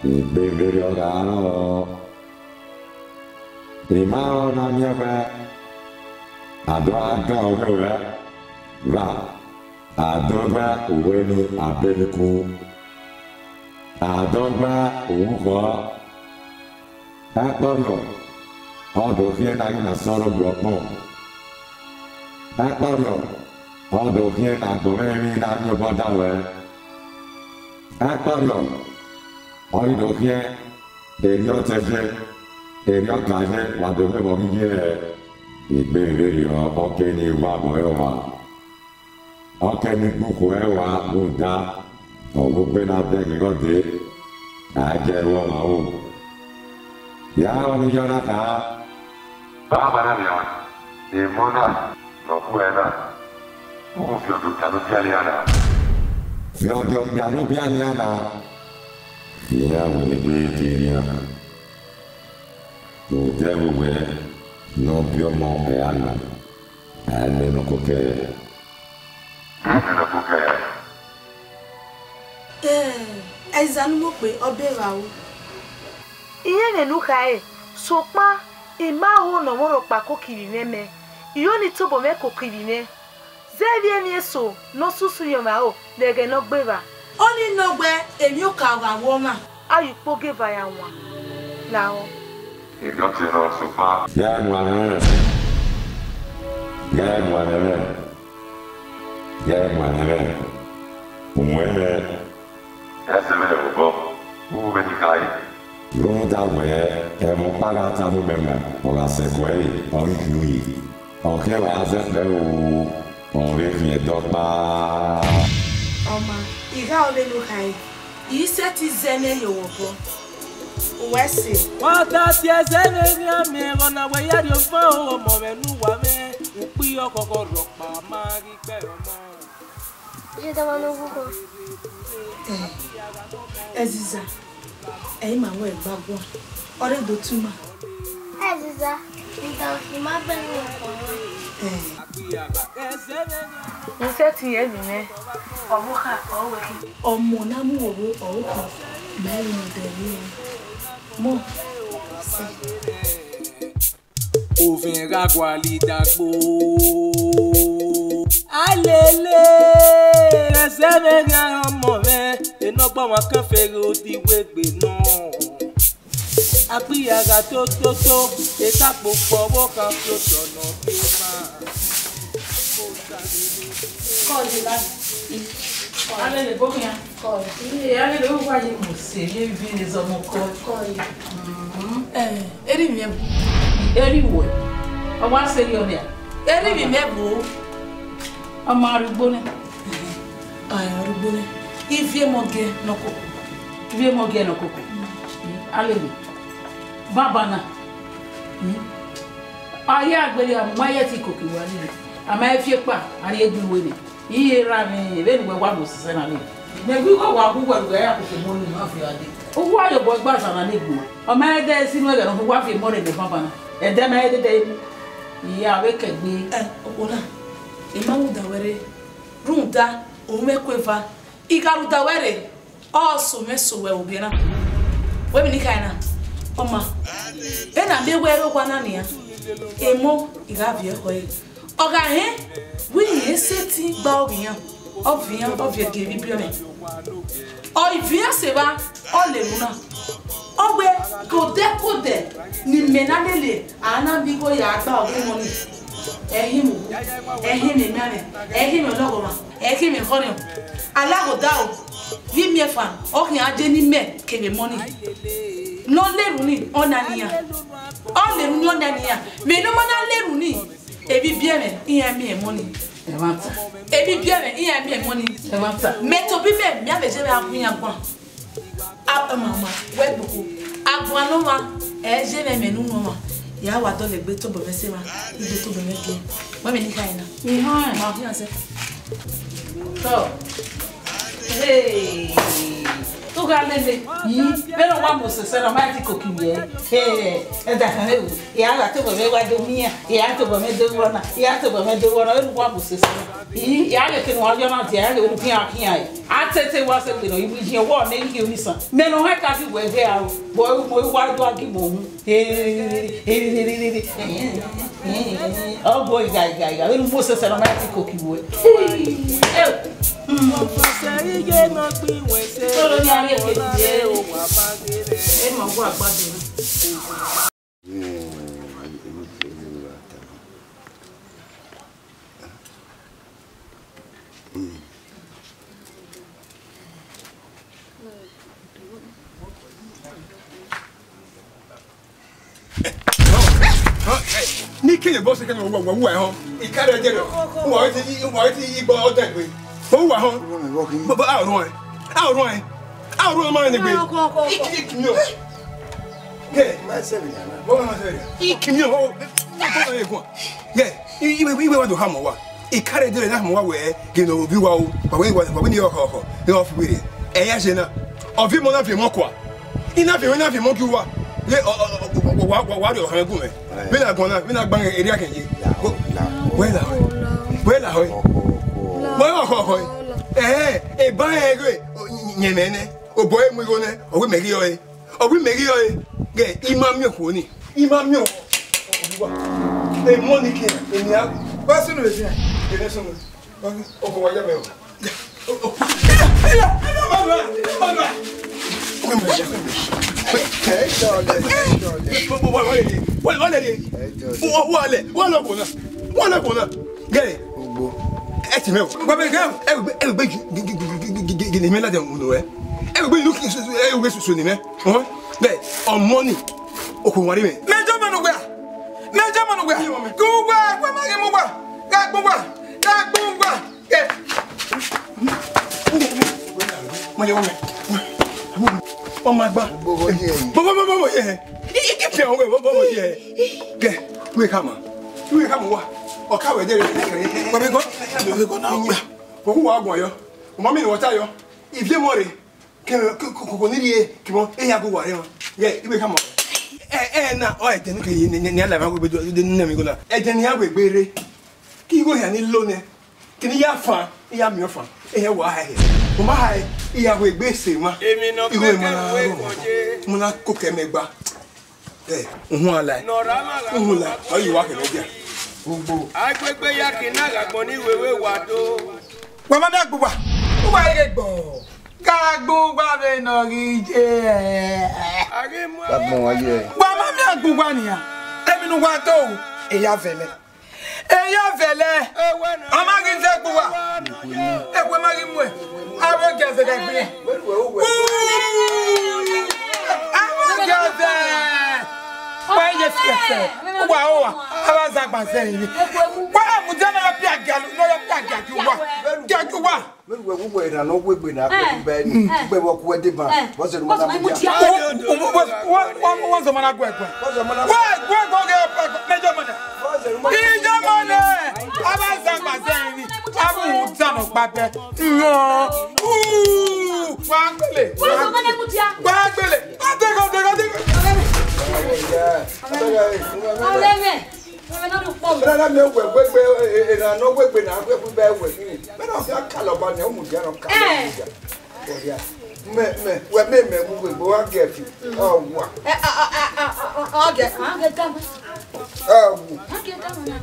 Egbe vberriọ gha rrọọ. I ma rẹn ọna miẹn wẹ, a do gha gan ọghe ruẹ, ra, a do gbe uwu ni a be ni ku, a do gbe uwu khọ. Ẹkpọriọ, ọ do khian ne a ghi na sẹ ọre ogie ọkpọn. Ẹkpọriọ, ọ do khian ne agbọn mwẹ emwi na miẹn obọ da ruẹ. Ẹkpọriọ, ọ ghi do khian, erriọ te ye, erriọ ka ye, wa do vbe vbọ ghi ye egbe vberriọ, ọ ke ne I wa vbọ ẹre ọmwa. Ọ ke ne I gbe ukhu ẹre wa rhunmwuda, ọ vbe ogbe na bẹghe igho dee, a i gie ẹre ọmwa ru. Ya ọnii yọ na kha. Banbanna nian, emọ na ne ọ gu ẹe na, u fiọndiọ okpia ne u biẹ nian na. Fiọndiọ okpia ne u biẹ nian na, iran wẹ egbe te nian. Odẹ vbe uwẹ ne ọ biẹ ọmọ ẹre a nọ, a i nọ nọ koko ẹre. Ẹ, ẹziza ne u mu okpia, ọ be vbe aro. Irẹn ẹmwẹ ne u khare, sokpan I ma ho ne ọmwa rhọkpa ko kivbi mwẹ mẹ, I ho ne I tobọ mwẹ ko kivbi mwẹ. Zẹ vbe emwi eso ne ọ susu yọ mwẹ aro vbe ẹghẹ ne ọ gbe evba. Ọnii nọ wẹ emwi oka gha ru ọmwa. A ye ukpogieva ya wan lahọ. Erriọ te nọ sokpan. Ya muanẹ mwẹ. Ya muanẹ mwẹ. Ya muanẹ mwẹ. Uwẹ mwẹ. Ẹsẹ mwẹ vbe obọ, u vbe ni khare. Rhunmwuda wẹ, ẹmwẹ ọkpa gha tama mẹ mọ, ọ gha sẹ ẹko ẹre, ọ ghi khin uyi. Ọ khian vbe a zẹ kpẹre o, ọ vbe khian ẹdẹ ọkpa. Ọma, I gha ru vbene u khare, I i sẹtin zẹ nẹ ye owẹ obọ. Uwẹ sẹ. Wa ta tie ẹzẹ vbe emwi amẹ, ẹghẹ na wẹ ya rhie ọmọ, ọmọ mwẹ ne uwa mwẹ, ukpi ọkhọkhọ rhọkpa ma ghi kpẹre ọmọ. Ẹ, Ẹziza, ẹ i ma wẹ gba guan, ọ rre do tu ima. Ẹziza, nda ima bẹghe ọkpọnmwẹ. Ẹ. Ẹ sẹtin ye emwi mwẹ, ọvbokhan ọre uwẹ khin. Ọmọ ne a mu vbe ọvbokhan, mẹ i rẹn ọdẹ rriọ. Mọ, sẹ. Ovẹn gha gualọ idagbo. Alele, ẹzẹ mwẹ gha ọmọ mwẹ, enọgbọ ọmwa kan feghe odiwegbe nọ. Akpia gha to to to, etakpo kpọ vbe ọkhan fi otọ nọ ke ma. Call the lad. Alele, bo khian. Call. Ee, Alele, uwa ye mu se, ye vi ne zọmọ kọ. Call. Mm. Eh, erivbi mwẹ bu. Erivbi wẹ. Ọ wa sẹ yọ nia. Erivbi mwẹ bu. Ọmọ arugbo nẹ. Ai, arugbo nẹ. Ivie mọ giẹ nọ koko. Ivie mọ giẹ nọ koko. Mm. Alele. Baba na. Mm. A ya gbe ya mu ma ye ti koko wa ni. A ma fi ekpa, a rhie gbe iwe ni. Iye ra mwẹ vbene uwẹ wa mu sẹsẹ na ni. Mẹ ghi wa wa gu uwẹ ru ya koko mọ ni ma fi ade. Uwu ayobọ gba zan na ni gbo. Ọ ma ẹdẹ si nu ẹghẹ ne ọ wa fi mọ rre ne baba na. Ẹdẹ ma ẹdẹ dẹ. Iye avbe kẹgbe. Ẹ, okpo na. I ma rhunmwuda wẹ rre. Rhunmwuda, u mwẹ ku eva. I gha rhunmwuda wẹ rre. Ọ sẹ mwẹ sẹ uwẹ vbe ogie na. Wẹ vbene I khare na, ọ ma. Vbene a miẹn wẹ ẹre owa na nian, emọ I gha viọ ẹkhọe. Ọ gha hẹn wẹ irẹn sẹtin gba ovbi iran, ọ viọ iran, ọ viọ gie vbe ibiọmwẹ. Ọ viọ iran sẹ evba, ọ lele unu na. Ọ wẹ ke odẹ ke odẹ ne imẹ na lele a na miẹn igho ya gba ọghe emọ ni. Ẹ i himwa uwu, ẹ i himwa emianmwẹ, ẹ i himwa ọlọghọmwa, ẹ i himwa ekhọrhiọn. Alaghodaro, vbe imiẹnfan, ọ khian je ne imẹ kevbe emọ ni. Ne ọ lele unu ni, ọ na nian. Ọ lele unu ni, ọ na nian. Mẹ ne ọ ma na lele unu ni, evba ibiẹmwẹ iran miẹn emọ ni. Ẹmwata. Evba ibiẹmwẹ iran miẹn emọ ni. Ẹmwata. Mẹ tobọ imẹ, mẹ a vbe je vbe a gu iran guan. A, ọ ma, ọ ma, wẹ gboko. Aguan ne ọmwa, ẹ i je mwẹ ẹmwẹ ne unu ọmwa. Ya wa dọlegbe tobọ mwẹ sẹ emwa, I do tobọ mwẹ gie. Wẹ vbene I khare na. Ihọẹn. Ma ọ khian sẹ. Tọ. Hey. Tugha lele. Yi, vbene ọ wa mu sẹsẹ na, ọ ma ti koko ivbi ẹre. Hey, ẹdẹ kan vbe ru. Ya gha tobọ mwẹ wa do miẹn, ya tobọ mwẹ do rọ na, ya tobọ mwẹ do rọ na, vbene ọ wa mu sẹsẹ na. Yi, ya ghe kene wa yọ na dia, ya ghe vbene u khian khian ẹre. A tete wa sẹ gbe nọ, I wi yin ọwọ ne I ghi onisan. Mẹ ne ọ hẹn ka di wẹ ghe aro, vbe ọ ru mo wa do a gi mo hu. Ọ gbo igha igha igha, vbene u mu sẹsẹ ne ọ ma ti koko iwe. Solo ni a rhie kevbe ye. Emọ wa gbadun. Ni kele bọ se kẹmẹ wọ wọ wọ ẹhọn. Ikare ẹjẹ rẹ. Wọ ti wọ ti igbo ọdẹgbe. Wọ wọ ẹhọn. Baba a run ẹ. A run ẹ. A run ẹ ma ne gbe. Iki iki mi o. Ke. Ma se bi na. Baba ma se bi. Iki mi o. Baba e ko. Ke. Iwe iwe wa do ha mọ wa. Ikare dere na mọ wa wẹ ghe ne ovbi uwa o, wa wẹ wa wẹ ni ọkhọ ọkhọ ne ọ fu were. Ẹ ya je na. Ovbi mọ na fi mọ kua. I na fi mọ na fi mọ gi uwa. Ye ọ ọ wa wa wa ri ọkhọ gu mẹ. Vbe na gbọn na, vbe na gba erriọ akẹn ye. Wẹ la họe. Wẹ la họe. Wẹ ọkhọ ọkhọ. Ẹ ẹ ba ẹ ghe yẹn mẹ nẹ. Obọ emu igho nẹ, ọ wẹ mẹ ghi ọre. Ọ wẹ mẹ ghi ọre, ghe, I ma miẹn okhuo ni. I ma miẹn okhuo. Emọ ni ke, eni a. Wa sunu vbe dia. Eni sunu. Okhuo wa ya mẹ o. Wa lẹ, wa lẹ, wa lẹ okhuo na. Wa lẹ okhuo na. Gẹrẹ. Ugbo. Ẹ ti mẹ o. Wa bẹ gẹ. Ẹ gbẹ, ẹ gbẹ gi, gi, gi, gi, gi, gi, gi, gi, ni mẹ ladian unu ẹ. Ẹ gbẹ inu ki, ẹ gbẹ susu ni mẹ. Ọhọn. Bẹ, ọmọ ni. Okhuo wa ri mẹ. Mẹ jọ mọ nu wẹ. Mẹ jọ mọ nu wẹ. Ku wẹ, wẹ ma ghi mu wẹ. Gha gbun wẹ. Gha gbun wẹ. Ẹ. Mọ yẹ wẹ. Ọmọ agba. Bọbọ, bọbọ, bọbọ yẹ. I, i, i fian wẹ, bọbọ, bọbọ yẹ. Gẹ, wẹ ka ma. Wẹ ka ma wa. Ọ ka wẹ dẹ rẹ. Bọbọ, bọbọ, bọbọ na. Koko wa guan yọ. U ma miẹn ne uwa ta yọ. Ivie mọ rre. Ke, ke, ke, koko ni rrie, ke mọ, e ya gu uwa rre mwa. Ye, iwe khama. Ẹ, ẹ na, ọ ẹdẹ ne ke ye, ne, ne, ne a la mwa wegbe do, do, ne mi go na. Ẹdẹ ne a wegbe rre. Ke igho hia ni lo nẹ. Ke ne I ya fan, I ya miẹn ọfan. Ehẹn wa ha hẹ. U ma ha hẹ, I ya wegbe sẹ mwa. Igho ma na rọ mwa. Mu na ko kẹ mẹ gba. Ẹ, uhun a la. Uhun la. Ọ yi wa kẹ mẹ dia. Gbogbo. Agbegbe ya ke na gha gbọn ni wewe wa do. Wa ma miẹn agbọn uwa. Uwa i ghe gbọ. Ka agbọn uwa vbe nọ ghi ye. Agbọn wa ye. Wa ma miẹn agbọn uwa nian. Emwi ne uwa do, eya vẹlẹ. Eya vẹlẹ. A ma ghi zẹ agbọn uwa. Ekhue ma ghi muẹn. Avbe ogiẹ zẹdẹ gbe. Avbe ogiẹ zẹ. Wa ye fiẹfẹ. Uwa, uwa. Avbe azagba zẹ emwi. Wa mudia ne ọ ya pia gia, ne ọ ya pia gia gie uwa. Gia gie uwa. Vbene uwẹ wu wẹ erhan ne ọ wegbe na, akpẹkpẹ ni, ugbẹn vbe ọ ku ẹdẹ ban, vbọzẹ ne u ma na mudia? Wa zọ ma na gu ẹguẹ. Vbọzẹ ne u ma na mudia? Wa gu ẹguẹ, ọ ghe ọkpa ẹguẹ, ne Iye Ọmọnẹ. Iye Ọmọnẹ, avbe azagba zẹ emwi, avbe uhunmwu dan nọkpa bẹ. Nrọ. Uu, wa gbele. Wa zọ ma na mudia? Wa gbele. Adeghe, adeghe, adeghe. Ọlẹmwẹ. Ọlẹmwẹ. Ọlẹmwẹ, ne ọ rhie ukpọn mẹ. Erha na miẹn wẹ wegbe, erha ne ọ wegbe na, wegbe bẹ wẹ gini. Mẹ na khian ka lọba nian, u mudia nọ ka lọba nian. Mẹ, mẹ, wẹ mẹ, mẹ mu wegbe, wa giẹ fi. Ọ wa. Ẹ, a, a, a, a, a, a, ọ giẹ, a giẹ tama. Ọ wu. A giẹ tama na.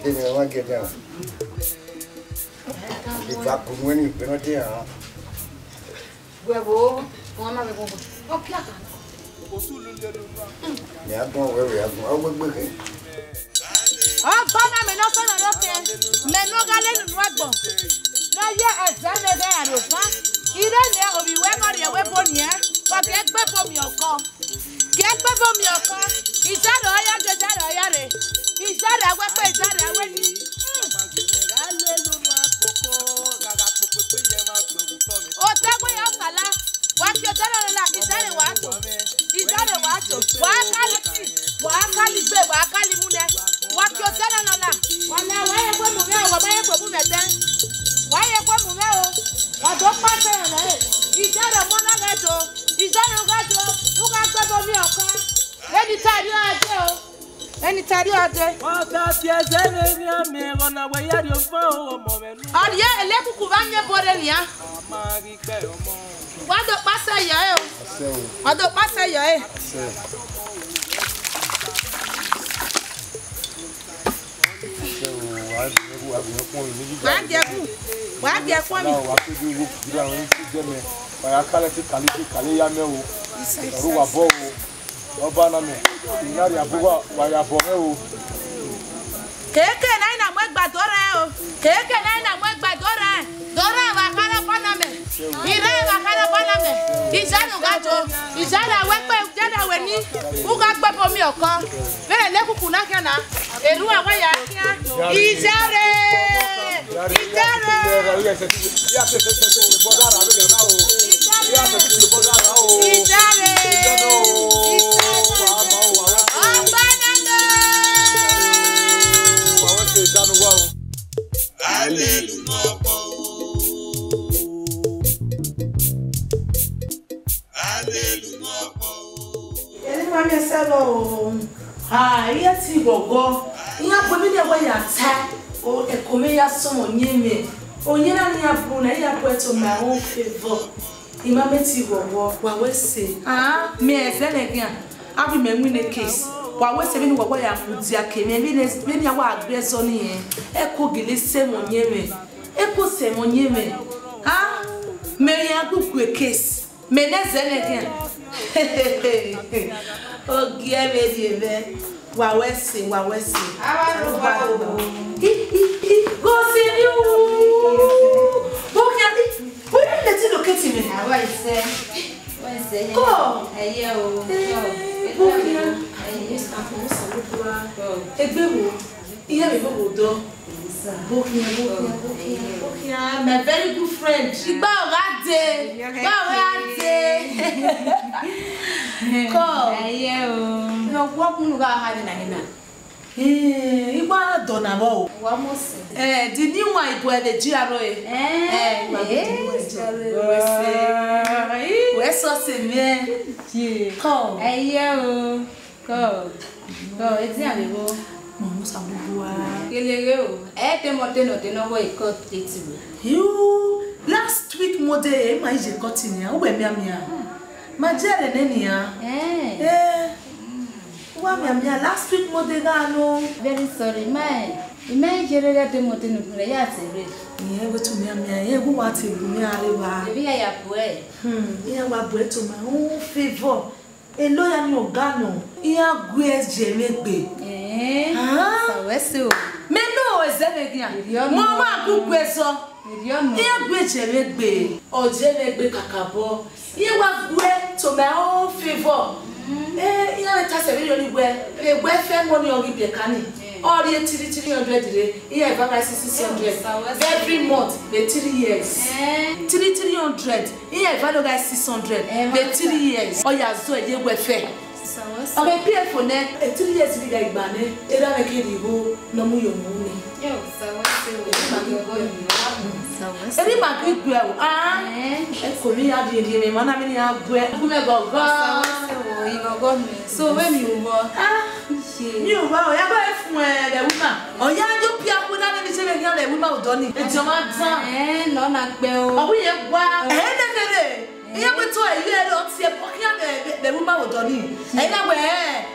Ẹ, mẹ wa giẹ tama. Ifa kunu ẹni, mẹ na te hàn. Wẹ vbo, wọn ma vbe wọn. Ọ kia kan. Mẹ a gbọn wẹ, wẹ a gbọn, ọ wegbe khin. Ọba na mẹ ne ọ sọnọ ne ọ kẹn, mẹ ne ọ gha lele unu agbọn. Ne ọ ye ẹzẹ ne ẹghẹ aro fan. Ire nian, ovbi wẹ ne ọ rhie ẹvbo nian, wa gie egbe ebo miẹn ọkọ. Gie egbe ebo miẹn ọkọ. Izarre ọ ya dee, izarre ọ ya rre. Izarre a wẹ kpe, izarre a wẹ ni. Odẹ wẹ ya sala. Wa ke odẹ nọ la, izarre wa to. Izarre wa to. Wa kali ti. Wa kali gbe, wa kali mu nẹ. Wa ke odẹ nọ la. Wa na wa ye kwe mu mwẹ, wa ma ye kwe mu mwẹ tẹ. Wa ye kwe mu mwẹ o. Wa do kpa sẹ rẹ. Izarre ọmọ na ghẹ do. Izarre u ghẹ do. U gha gbe ebo miẹn ọkọ. Vbene I ta rrie ọre dee o. Vbene I ta rrie ọre dee. Wa ka fi ẹzẹ vbe rhian mẹ, ọna wẹ ya rhie ọmọ o, ọmọ mwẹ nu. Ọ rhie elekuku vbe a miẹn ebo rre nian. A ma ghi kpẹ ọmọ. Wa do kpa sẹ yọ ẹre o. Wa do kpa sẹ yọ ẹre. Wa gie ẹbu, wa gie ẹkhuọnmwi. Wa keghi wo kugbe iran ne ọ i si dẹ mẹ, wa ya kalẹ te kale te kale ya mẹ o. Ọre uwa bọ o. Ọba na mẹ, I na rhie abu uwa, wa ya bọ mwẹ o. Keke ne a i na mu egba do rran o. Keke ne a i na mu egba do rran. Do rran vbe akha ne ọba na mẹ. I rran vbe akha ne ọba na mẹ. Izarre u gha do. Izarre a wẹ kpe, izarre a wẹ ni. U gha gbe ebo miẹn ọkọ. Vbene elekuku na khian na. Erhua wa ya khian. Izarre. Izarre. Izarre. Ọba na mẹ. Hallelujah. Eni ma miẹn sẹ vbọ o. Ha, iye ti ghọghọ. Iran bu emwi ne wẹ ya ta. O, ẹko mwẹ ya sọmọ yẹn mwẹ. Oyẹn na ne iran bu na, iran bu ẹto ma ẹvbo fevọ. I ma miẹn ti ghọghọ. Wa wẹ sẹ. Ah, mẹ ẹzẹ nẹ khian. Avbe mẹ winne case. Wa wẹ sẹ vbene uwa wa ya mudia ke mwẹ, vbene, vbene a wa gbe ẹzọ ni rẹn. Ẹko gele sẹ ẹmwẹ yẹn mwẹ. Ẹko sẹ ẹmwẹ yẹn mwẹ. Ah, mẹ ya gu gue case. Mẹ ne ẹzẹ nẹ khian. Ogiẹ vbe rhie mwẹ. Wa wẹ sẹ, wa wẹ sẹ. Ava rre uwa o. Hi, hi, hi. Ghost in you. Bọkhian, hi. Wẹ ne te locate mẹ? Ava isẹ. Wẹ isẹ. Kọ. Ẹyẹ o. Eh, bọkhian. Ẹyẹ. Egbe wo? Iye vbe vbo dọ. Bọkhian, bọkhian, bọkhian, bọkhian. My very good friend. Igba ọ gha de. Igba ọ gha de. Kọ. Ẹyẹ o. Nọ wọ kunu gha ha de na hena. Eh, I wa dọ na vbọ o. Wa mose. Eh, the new one, ibu ẹre ji aro e. Eh, eh, I wa the new one ji aro e. Wẹ se. Wẹ se ọse mwẹ. Ye. Come. Ẹyẹ o. Come. Come, edian vbe vbo? Mo musa gbogbo wa. Gele ghe o. Ẹ te mọ te nọ te nọ wẹ ikọ te ti wẹ. You, last week Monday, ma ije kọti nia, uwẹ miamia. Ma je rẹ nẹ nia. Eh. Eh. Uwa miamia, last week Monday gha nọ. Very sorry, ma, I ma ije rre gha te mọ te nọ rẹ ya te rre. Iye, wẹ tu miamia, iye, gu wa te gu mi a rre wa. Ebi ya ya bu ẹ. Hmm, iye wa bu ẹ to my own favour. Elo ya ni ọga nọ, iran gu ẹzẹ mwẹ gbe. Eh, ah, sa wẹ se o. Mẹ nọ ẹzẹ mwẹ ghian. Mo ma gu gu ẹzọ. Iran gu ẹzẹ mwẹ gbe. Ọ je mwẹ gbe kakabọ. Iran wa gu ẹ to my own favour. Eh, iran vbe ta sẹ vberriọ ni wẹ, vbe wẹ fẹ mọ ni ọ ghi biẹ ka ni. Ọ rhie three three hundred rre. Iran eva gha si six hundred. Every month, vbe three years. Eh. Three three hundred. Iran eva do gha six hundred. Eh, vbe three years. Ọ ya zọ ye wẹ fẹ. Ọ vbe pay for nẹ, e three years ni gha gba nẹ, erha mwẹ ke rhie igho ne ọ mu ye ọmọ ne. Yo, sa wẹ se o. Erha ima ghi gue o. Ah. Eh. Eko ni ya rhie rhie mwẹ, ma na mi ni ya gue. Gu mwẹ gọgọ. Sa wẹ se o, igọgọ mẹ. So, vbene I ru vbọ? Ah. Ye. Mi ru vbọ, ọ ya gha fuẹn vbe ẹvbo ima. Ọ ya yo pia ku na ne mi se vbe khian vbe ẹvbo ima odọ ni. Ediọn ma dan. Eh, nọ na gbe o. Ọ wi ye gua. Eh, ne kere. Iye gbe to ẹre ẹre ọ tie ọ khian vbe, vbe, vbe ẹvbo ima odọ ni. Ẹ na wẹ,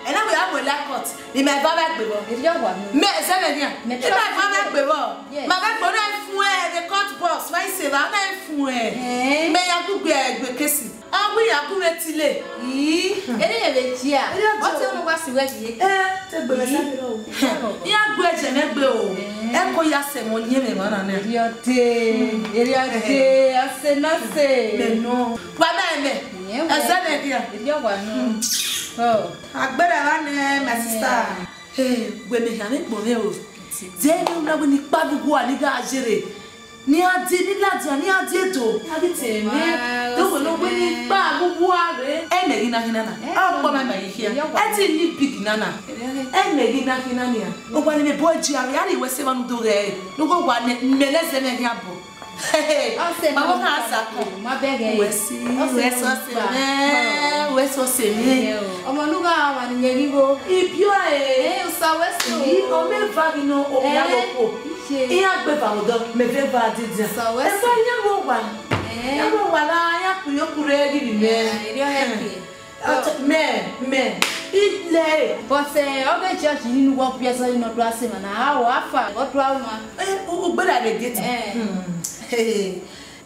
ẹ na wẹ a wẹ la court. Ima eva vbe gbe vbọ. Erriọ wa nọ. Mẹ ẹzẹ vbe nian. Ima eva vbe gbe vbọ. Yes. Ma vbe gbe na fuẹn vbe court box, ma i se va na fuẹn. Eh. Mẹ ya gu gbe gbe kesi. Ọ wi ya gu vbe tile. Ii, ere ye vbe jia. Ọ te ọmọ wa si wẹ ye. Eh, te gbe vbe sa mi rọ. Iran gu ẹzẹ mwẹ gbe o. Eh. Ẹ ko ya sẹ mọ yẹn mwẹ mwa na nẹ. Erriọ de, erriọ de, a se na se. Mẹ nọ. Wa mẹ mẹ. Iye wẹ. Ẹzẹ mwẹ ghian. Erriọ wa nọ. Oh. Agbera gha nẹ, my sister. Hey, wẹ mẹ hia mwẹ gbọn mwẹ o. Zẹ ne u na wẹ ni kpa vbe uwu a ni gha yere. Ne iran die, ne ladian, ne iran die do. A ghi te mwẹ. Wow, do wẹ ne ọ wẹ ni kpa vbe uwu a rre. Ẹ mẹ ghi na khin na na. Eh, a kpọ ma ma ye hia. Ẹ ti ni big na na. Ẹ mẹ ghi na khin na nia. Owa ni mẹ bọ ji a, a rhie wẹ se mwa nu do ghẹ. Ne u gho wa nẹ, mẹ lẹ zẹ mwẹ ghian bọ. Ọ sẹ ma wọ na sa kọ. Ma bẹghe. Wẹ si, ọ sẹ wẹ ma sọ sẹ ba. Mẹ, wẹ sọ sẹ mẹ. Ẹ o. Ọmọ ne u gha wa ni yẹn ghi vbo. Ibiọ e. Ẹ, u sa wẹ sẹ o. Yi, ọ mẹ va ghi nọ, o ya lọ ko. Iye. Iran gbe va odọ, mẹ vẹ va didi. Sa wẹ sẹ. Ẹ va ya vbo wa. Ẹ. Ya vbo wa la, ya ku yo ku re ghi bi mẹ. Ẹ, erriọ hẹ ke. Mẹ, mẹ, I lẹ. But, eh, ọ ghe judge ni nu wọ biẹ zọ ni nọ dua se ma na, a o afa, ọ dua uma. Eh, u, u gbera vbe gate. Eh. Hmm. Hey,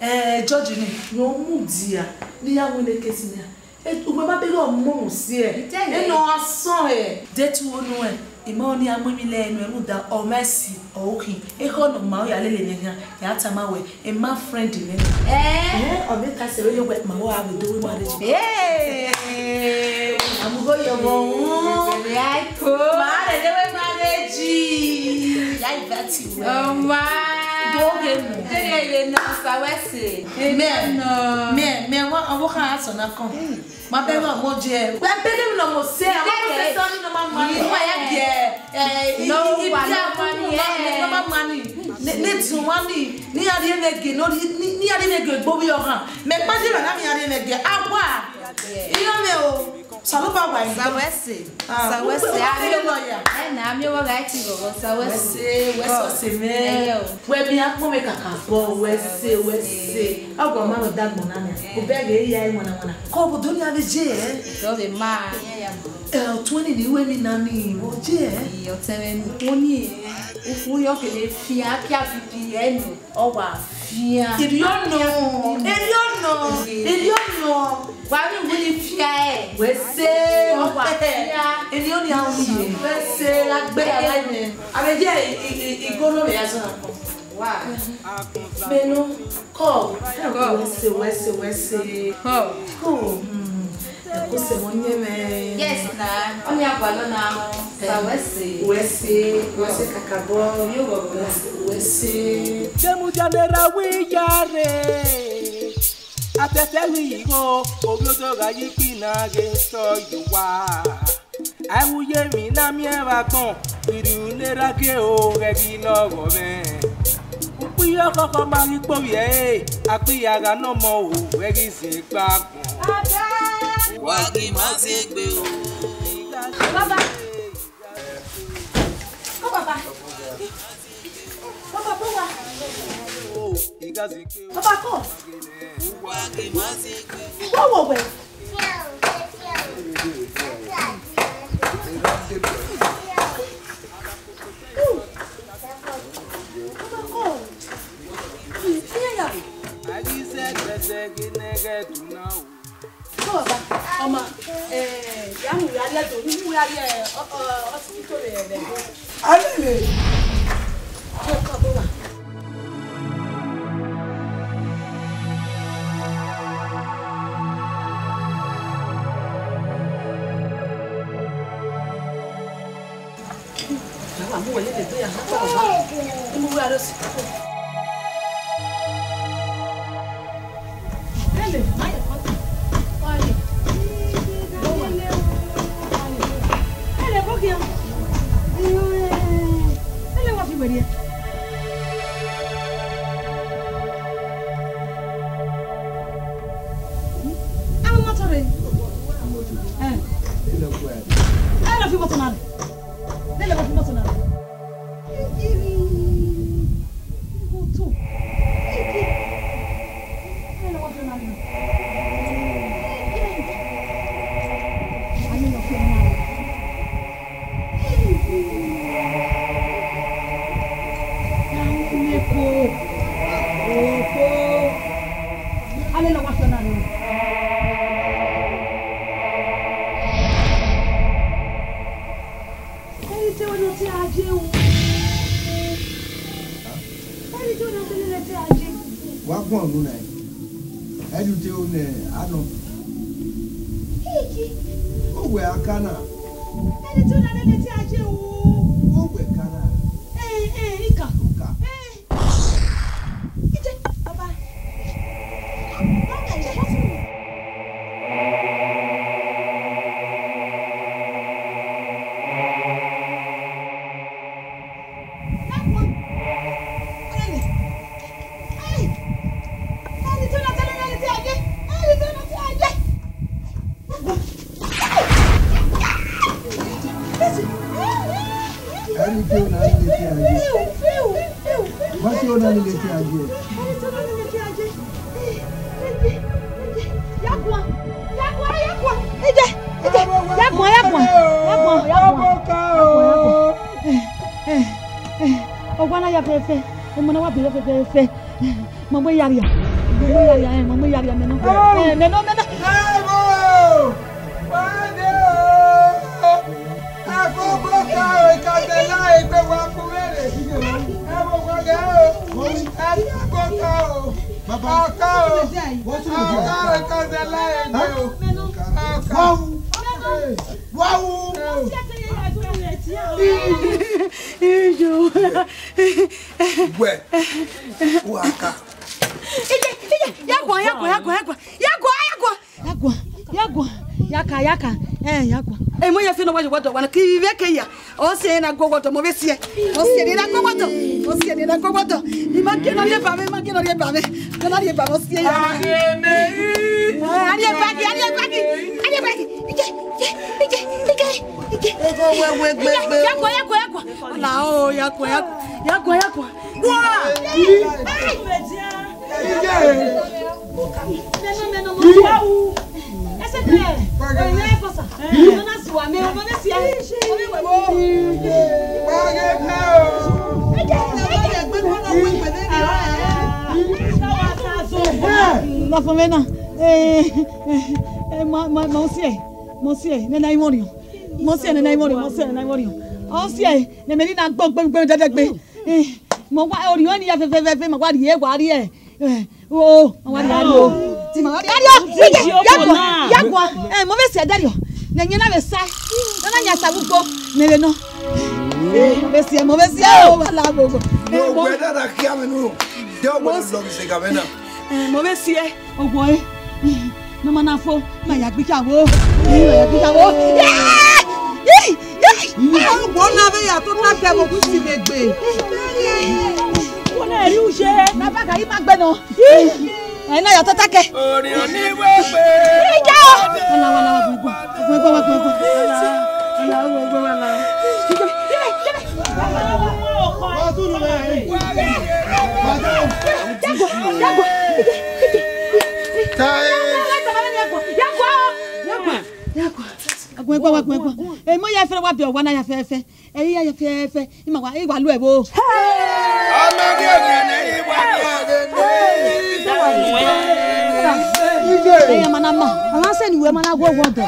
eh, judge ni, ne ọ mudia, ne I ya winna case nia. Eh, ugbẹn ma bẹghe ọmọ mu si ẹ. I tell you. Ẹ nọ a sọn ẹ. Date wo nu ẹ, I ma ọni a mu emwi lẹ ẹnu ẹ rhunmwuda ọ ma si ọ khin. Ekhọe ne ọ ma ọ ya lele mwẹ khian, ya tama wẹ, ẹ ma friend mwẹ. Eh? Eh, ọ vbe ka sẹ vbe yo wẹ, ma wẹ a vbe do we marriage. Hey! Amugo yo mo. Right, cool. Ma re de we marriage. Ya invite you. Oh, my. Do ge mu. Dede ye no, sa wẹ se. Mẹ, mẹ, mẹ, wa, ọvbokhan a sọ na kọn. Ma bẹghe ọmọ jẹ. Wẹ bẹghe emwi ne ọmọ sẹ, ọmọ sẹ sẹ ọni ne ọ ma ma ni. Wa ya giẹ, eh, i, no, i, i, wa bia no ma ni, no ma ma ni. Ne, ne tun wa ni, ne iran rhie mwẹ gie, no, ne, ne iran rhie mwẹ gie gbe ovbi ọkhan. Mẹ kpa die na, ne iran rhie mwẹ gie. A wa. Iran mwẹ o. Osanobua wa yi. Sa wẹ se. Ah, sa wẹ se, a miẹn vbọ ya. Ẹ na, a miẹn vbọ gha ti ghọghọ, sa wẹ se. Wẹ se, wẹ se ọse mwẹ. Ẹ yẹ o. Wẹ miẹn akpọ mwẹ kakabọ, wẹ se, wẹ se. Ọgua ma rhọda agbọn na nia. Obẹ ghe ya iwanawana. Kọ obodo nia vbe je ẹ. Dọ vbe ma. Ẹ, ọtuẹn ni ne iwe mi na ni, vbe je ẹ. Ii, ọtẹn mwẹ ni. Oni ẹ, ukhu yọ kele fia, kia bibi ẹ nọ. Ọ wa fia. Erriọ nọ, erriọ nọ, erriọ nọ. Wa vbe wẹ ni fia ẹ. Wẹ se. Ọ wa fia. Erriọ ni a wu ye. Wẹ se, a gbe ya la nẹ. A vbe je i, i, i, igoro vbe ya zọ na kọ. Wa. Menu, kọ. Kọ. Wẹ se, wẹ se, wẹ se. Kọ. Kọ. Hmm. Ẹko sẹ mọ nyẹ mẹ. Yes na. Ọni agualọ na. Sa wẹ se. Wẹ se, wẹ se kakabọ. Yo wọ wẹ se. Demudia ne ra wi ya re. Atẹtẹ wi igho, ovbi odogha yi kpi na ghe sọ yo wa. Ai wu ye emwi na miẹn vbe agbọn, Irhiun ne erha gie o, ghẹ ghi lọghọ mwẹ. Ukpiyọ khọkhọ ma ghi kpovbiẹ ẹre, akpia gha nọ ọmọ o, ghẹ ghi zẹ gba agbọn. Wa ghi ma zẹ egbe o. Baba. Ko baba. Baba, ko wa. Baba, ko. Wa ghi ma zẹ egbe. Ko wo we. Ọma, eh, ya mu ya rrie do, mu ya rrie, ọ, ọ, hospital vbe, vbe. Alele. Ye ko do wa. Ẹ lọ fi mọto na rre. Ẹ lọ fi mọto na rre. Imoto. Ẹ lọ fi na rre. Ẹ lọ fi na rre. Wa guan unu na, ẹ i do te ru ne anọ. Owẹ a ka na. Owẹ ka na. Ika. Ika. Ije, baba. Baba, ije, baba. Ẹni tí ó náà lè fi àjẹ. Wọ́n tí ó náà lè fi àjẹ. Ije, ije, ya guan, ya guan, ya guan, ya guan, ya guan, ya guan, ya guan. Eh, eh, eh, ọgua na ya fẹfẹ, ọmọ na wa bi fẹfẹfẹ. Ma mu eyaria, ma mu eyaria, eh, ma mu eyaria, mẹ nọ. Eh, mẹ nọ, mẹ nọ. Agogo ka o, ikazẹ la egbe wa ku vberre. Ẹ vbe owa ghe o. Ẹ vbe owa ka o. Baba. Ọka o. Ọka o, ikazẹ la egbe o. Ọka. Wa wu. Wa wu. Iyo. Wẹ. Wa ka. Ije, ije, ya guan, ya guan, ya guan, ya guan. Ya guan, ya guan. Ya guan, ya guan, ya ka, ya ka. Eh, ya guan. Eh, mo ya fi no wa yo wa do wa na ki vbe ke ya. Ọ si ẹre na gu ọwọdọ, mo vbe si ẹre. Ọ si ẹre na gu ọwọdọ. Ọ si ẹre na gu ọwọdọ. I ma gie ne ọ rhie ba mwẹ, I ma gie ne ọ rhie ba mwẹ. Ne ọ na rhie ba mwẹ, ọ si ẹre ya. Eh, a rhie ba gi, a rhie ba gi. A rhie ba gi. Ije, ije, ije, ije, ije. Ego wẹ wẹ gbegbe. Ya guan, ya guan, ya guan. Ọla o, ya guan, ya guan. Ya guan, ya guan. Wa! Ije. Lọfọn mwẹ na, eh, eh, eh, ma, ma, ma, ọ si ẹre, ma, ọ si ẹre, nene I mwẹ orhiọn, ma, ọ si ẹre, nene I mwẹ orhiọn, ma, ọ si ẹre, nene I mwẹ orhiọn, ọ si ẹre, ne mẹ ni na gbọ gbẹngbẹn dẹdẹgbe. Eh, ma wa orhiọn ni ya fẹfẹfẹfẹ, ma wa rhie, wa rhie. Eh, o, ma wa rhie o. Ti ma wa rhie o. Ije, ya guan, ya guan. Eh, mo vbe si ẹdẹrriọ. Ne ẹyẹn na vbe sa. Na na yan sa vbe ugbo. Ne vbe nọ. Eh, mo vbe si, mo vbe si o, wa la gbogbo. Eh, mo wẹ dada kia mi nu. De o wẹ lọ mi se ga mẹ na. Eh, mo vbe si e. Owo e. Eh, no ma na fo. Ma ya gbe ya wo. Eh, ma ya gbe ya wo. Yeah! Yeah! Yeah! Ọgbọ na vbe ya tota kẹ vbe okhuo isi vbe egbe. Wọ́n náà rí uṣẹ́. Bàbá kà í má gbẹ nọ. Ẹ náà yà tota kẹ. Orin ni wọ́n pè. Ìjà o. Wala, wala, wala, wala, wala, wala, wala. Yagua, yagua, yagua, yagua. Agbọn ẹgbẹ wa, agbọn ẹgbẹ. Emọ ya fẹrẹ wa biẹ owa na ya fẹfẹ. Ẹ i ya ya fẹfẹ. Ima wa, i wa lu ẹvbo. Ọmọ ni ọgẹnẹ i wa lu ẹvbo. Ẹ ya ma na ma. Ọmọ sẹ ne uwẹ ma na wọ wọ dọ.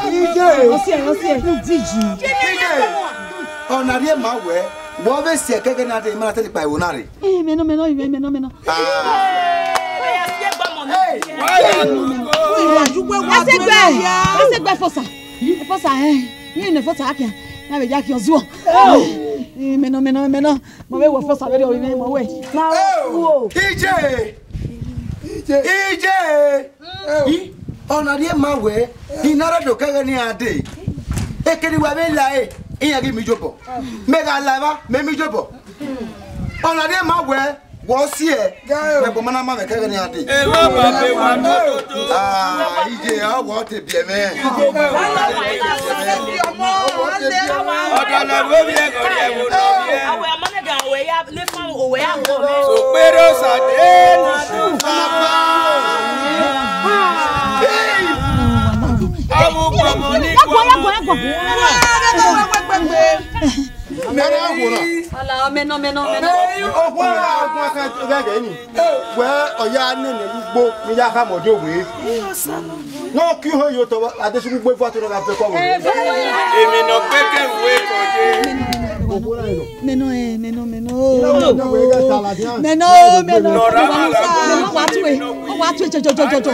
Ọsiẹ, ọsiẹ. Diji. Ọna rhie ma wẹ, wẹ ọ vbe si ẹkẹgẹ na dee, ima na te kpa ẹvbo na rre. Ẹ, mẹ nọ, mẹ nọ, mẹ nọ, mẹ nọ. Ẹsẹgbẹ, ẹsẹgbẹ fosa, fosa, ẹ, ne fosa akẹ, na vbe ya khian zuọ. Ẹ, mẹ nọ, mẹ nọ, mẹ nọ, mọ vbe wọ fosa vbe rriọ vbe mọ wẹ. Ma wo. Ije, ije, ije. Ọna rhie ma wẹ, I na rre do kẹghẹ ne iran dee. Ekene wa vbe la ẹre, iran ghi miẹn iyobọ. Mẹ gha la evba, mẹ miẹn iyobọ. Ọna rhie ma wẹ, wẹ ọ si ẹe, mẹ gbọma na ma mwẹ kẹghẹ ne iran dee. Eva ba be wa dododo. Ah, ije, ọ wẹ ọ te biẹ mwẹ. Ọdọ na vbe ovbi ẹghẹ ọrriẹ vbe odọ vbiẹ. Okpere Osa de na du faba. Avbe ugbọmọ ni guọmọ. Mẹ na wòran. Ọla, mẹ nọ, mẹ nọ, mẹ nọ. Okhuo ra ogun ẹkẹn vbe ẹghẹ ni. Wẹ ọ ya nene ugbo, ne I ya khama ọdiọn wẹ. Ne ọ ki ho ye otọ, Adesuku gbe fua to na gha fẹ kọ wẹ. Emwi ne ọ kpeke wẹ kọ ye. Mẹ nọ, ẹ, mẹ nọ, mẹ nọ. Mẹ nọ, mẹ nọ. Nọ ra ma gha. Mẹ nọ, wa tue, wa tue, jọ, jọ, jọ, jọ, jọ.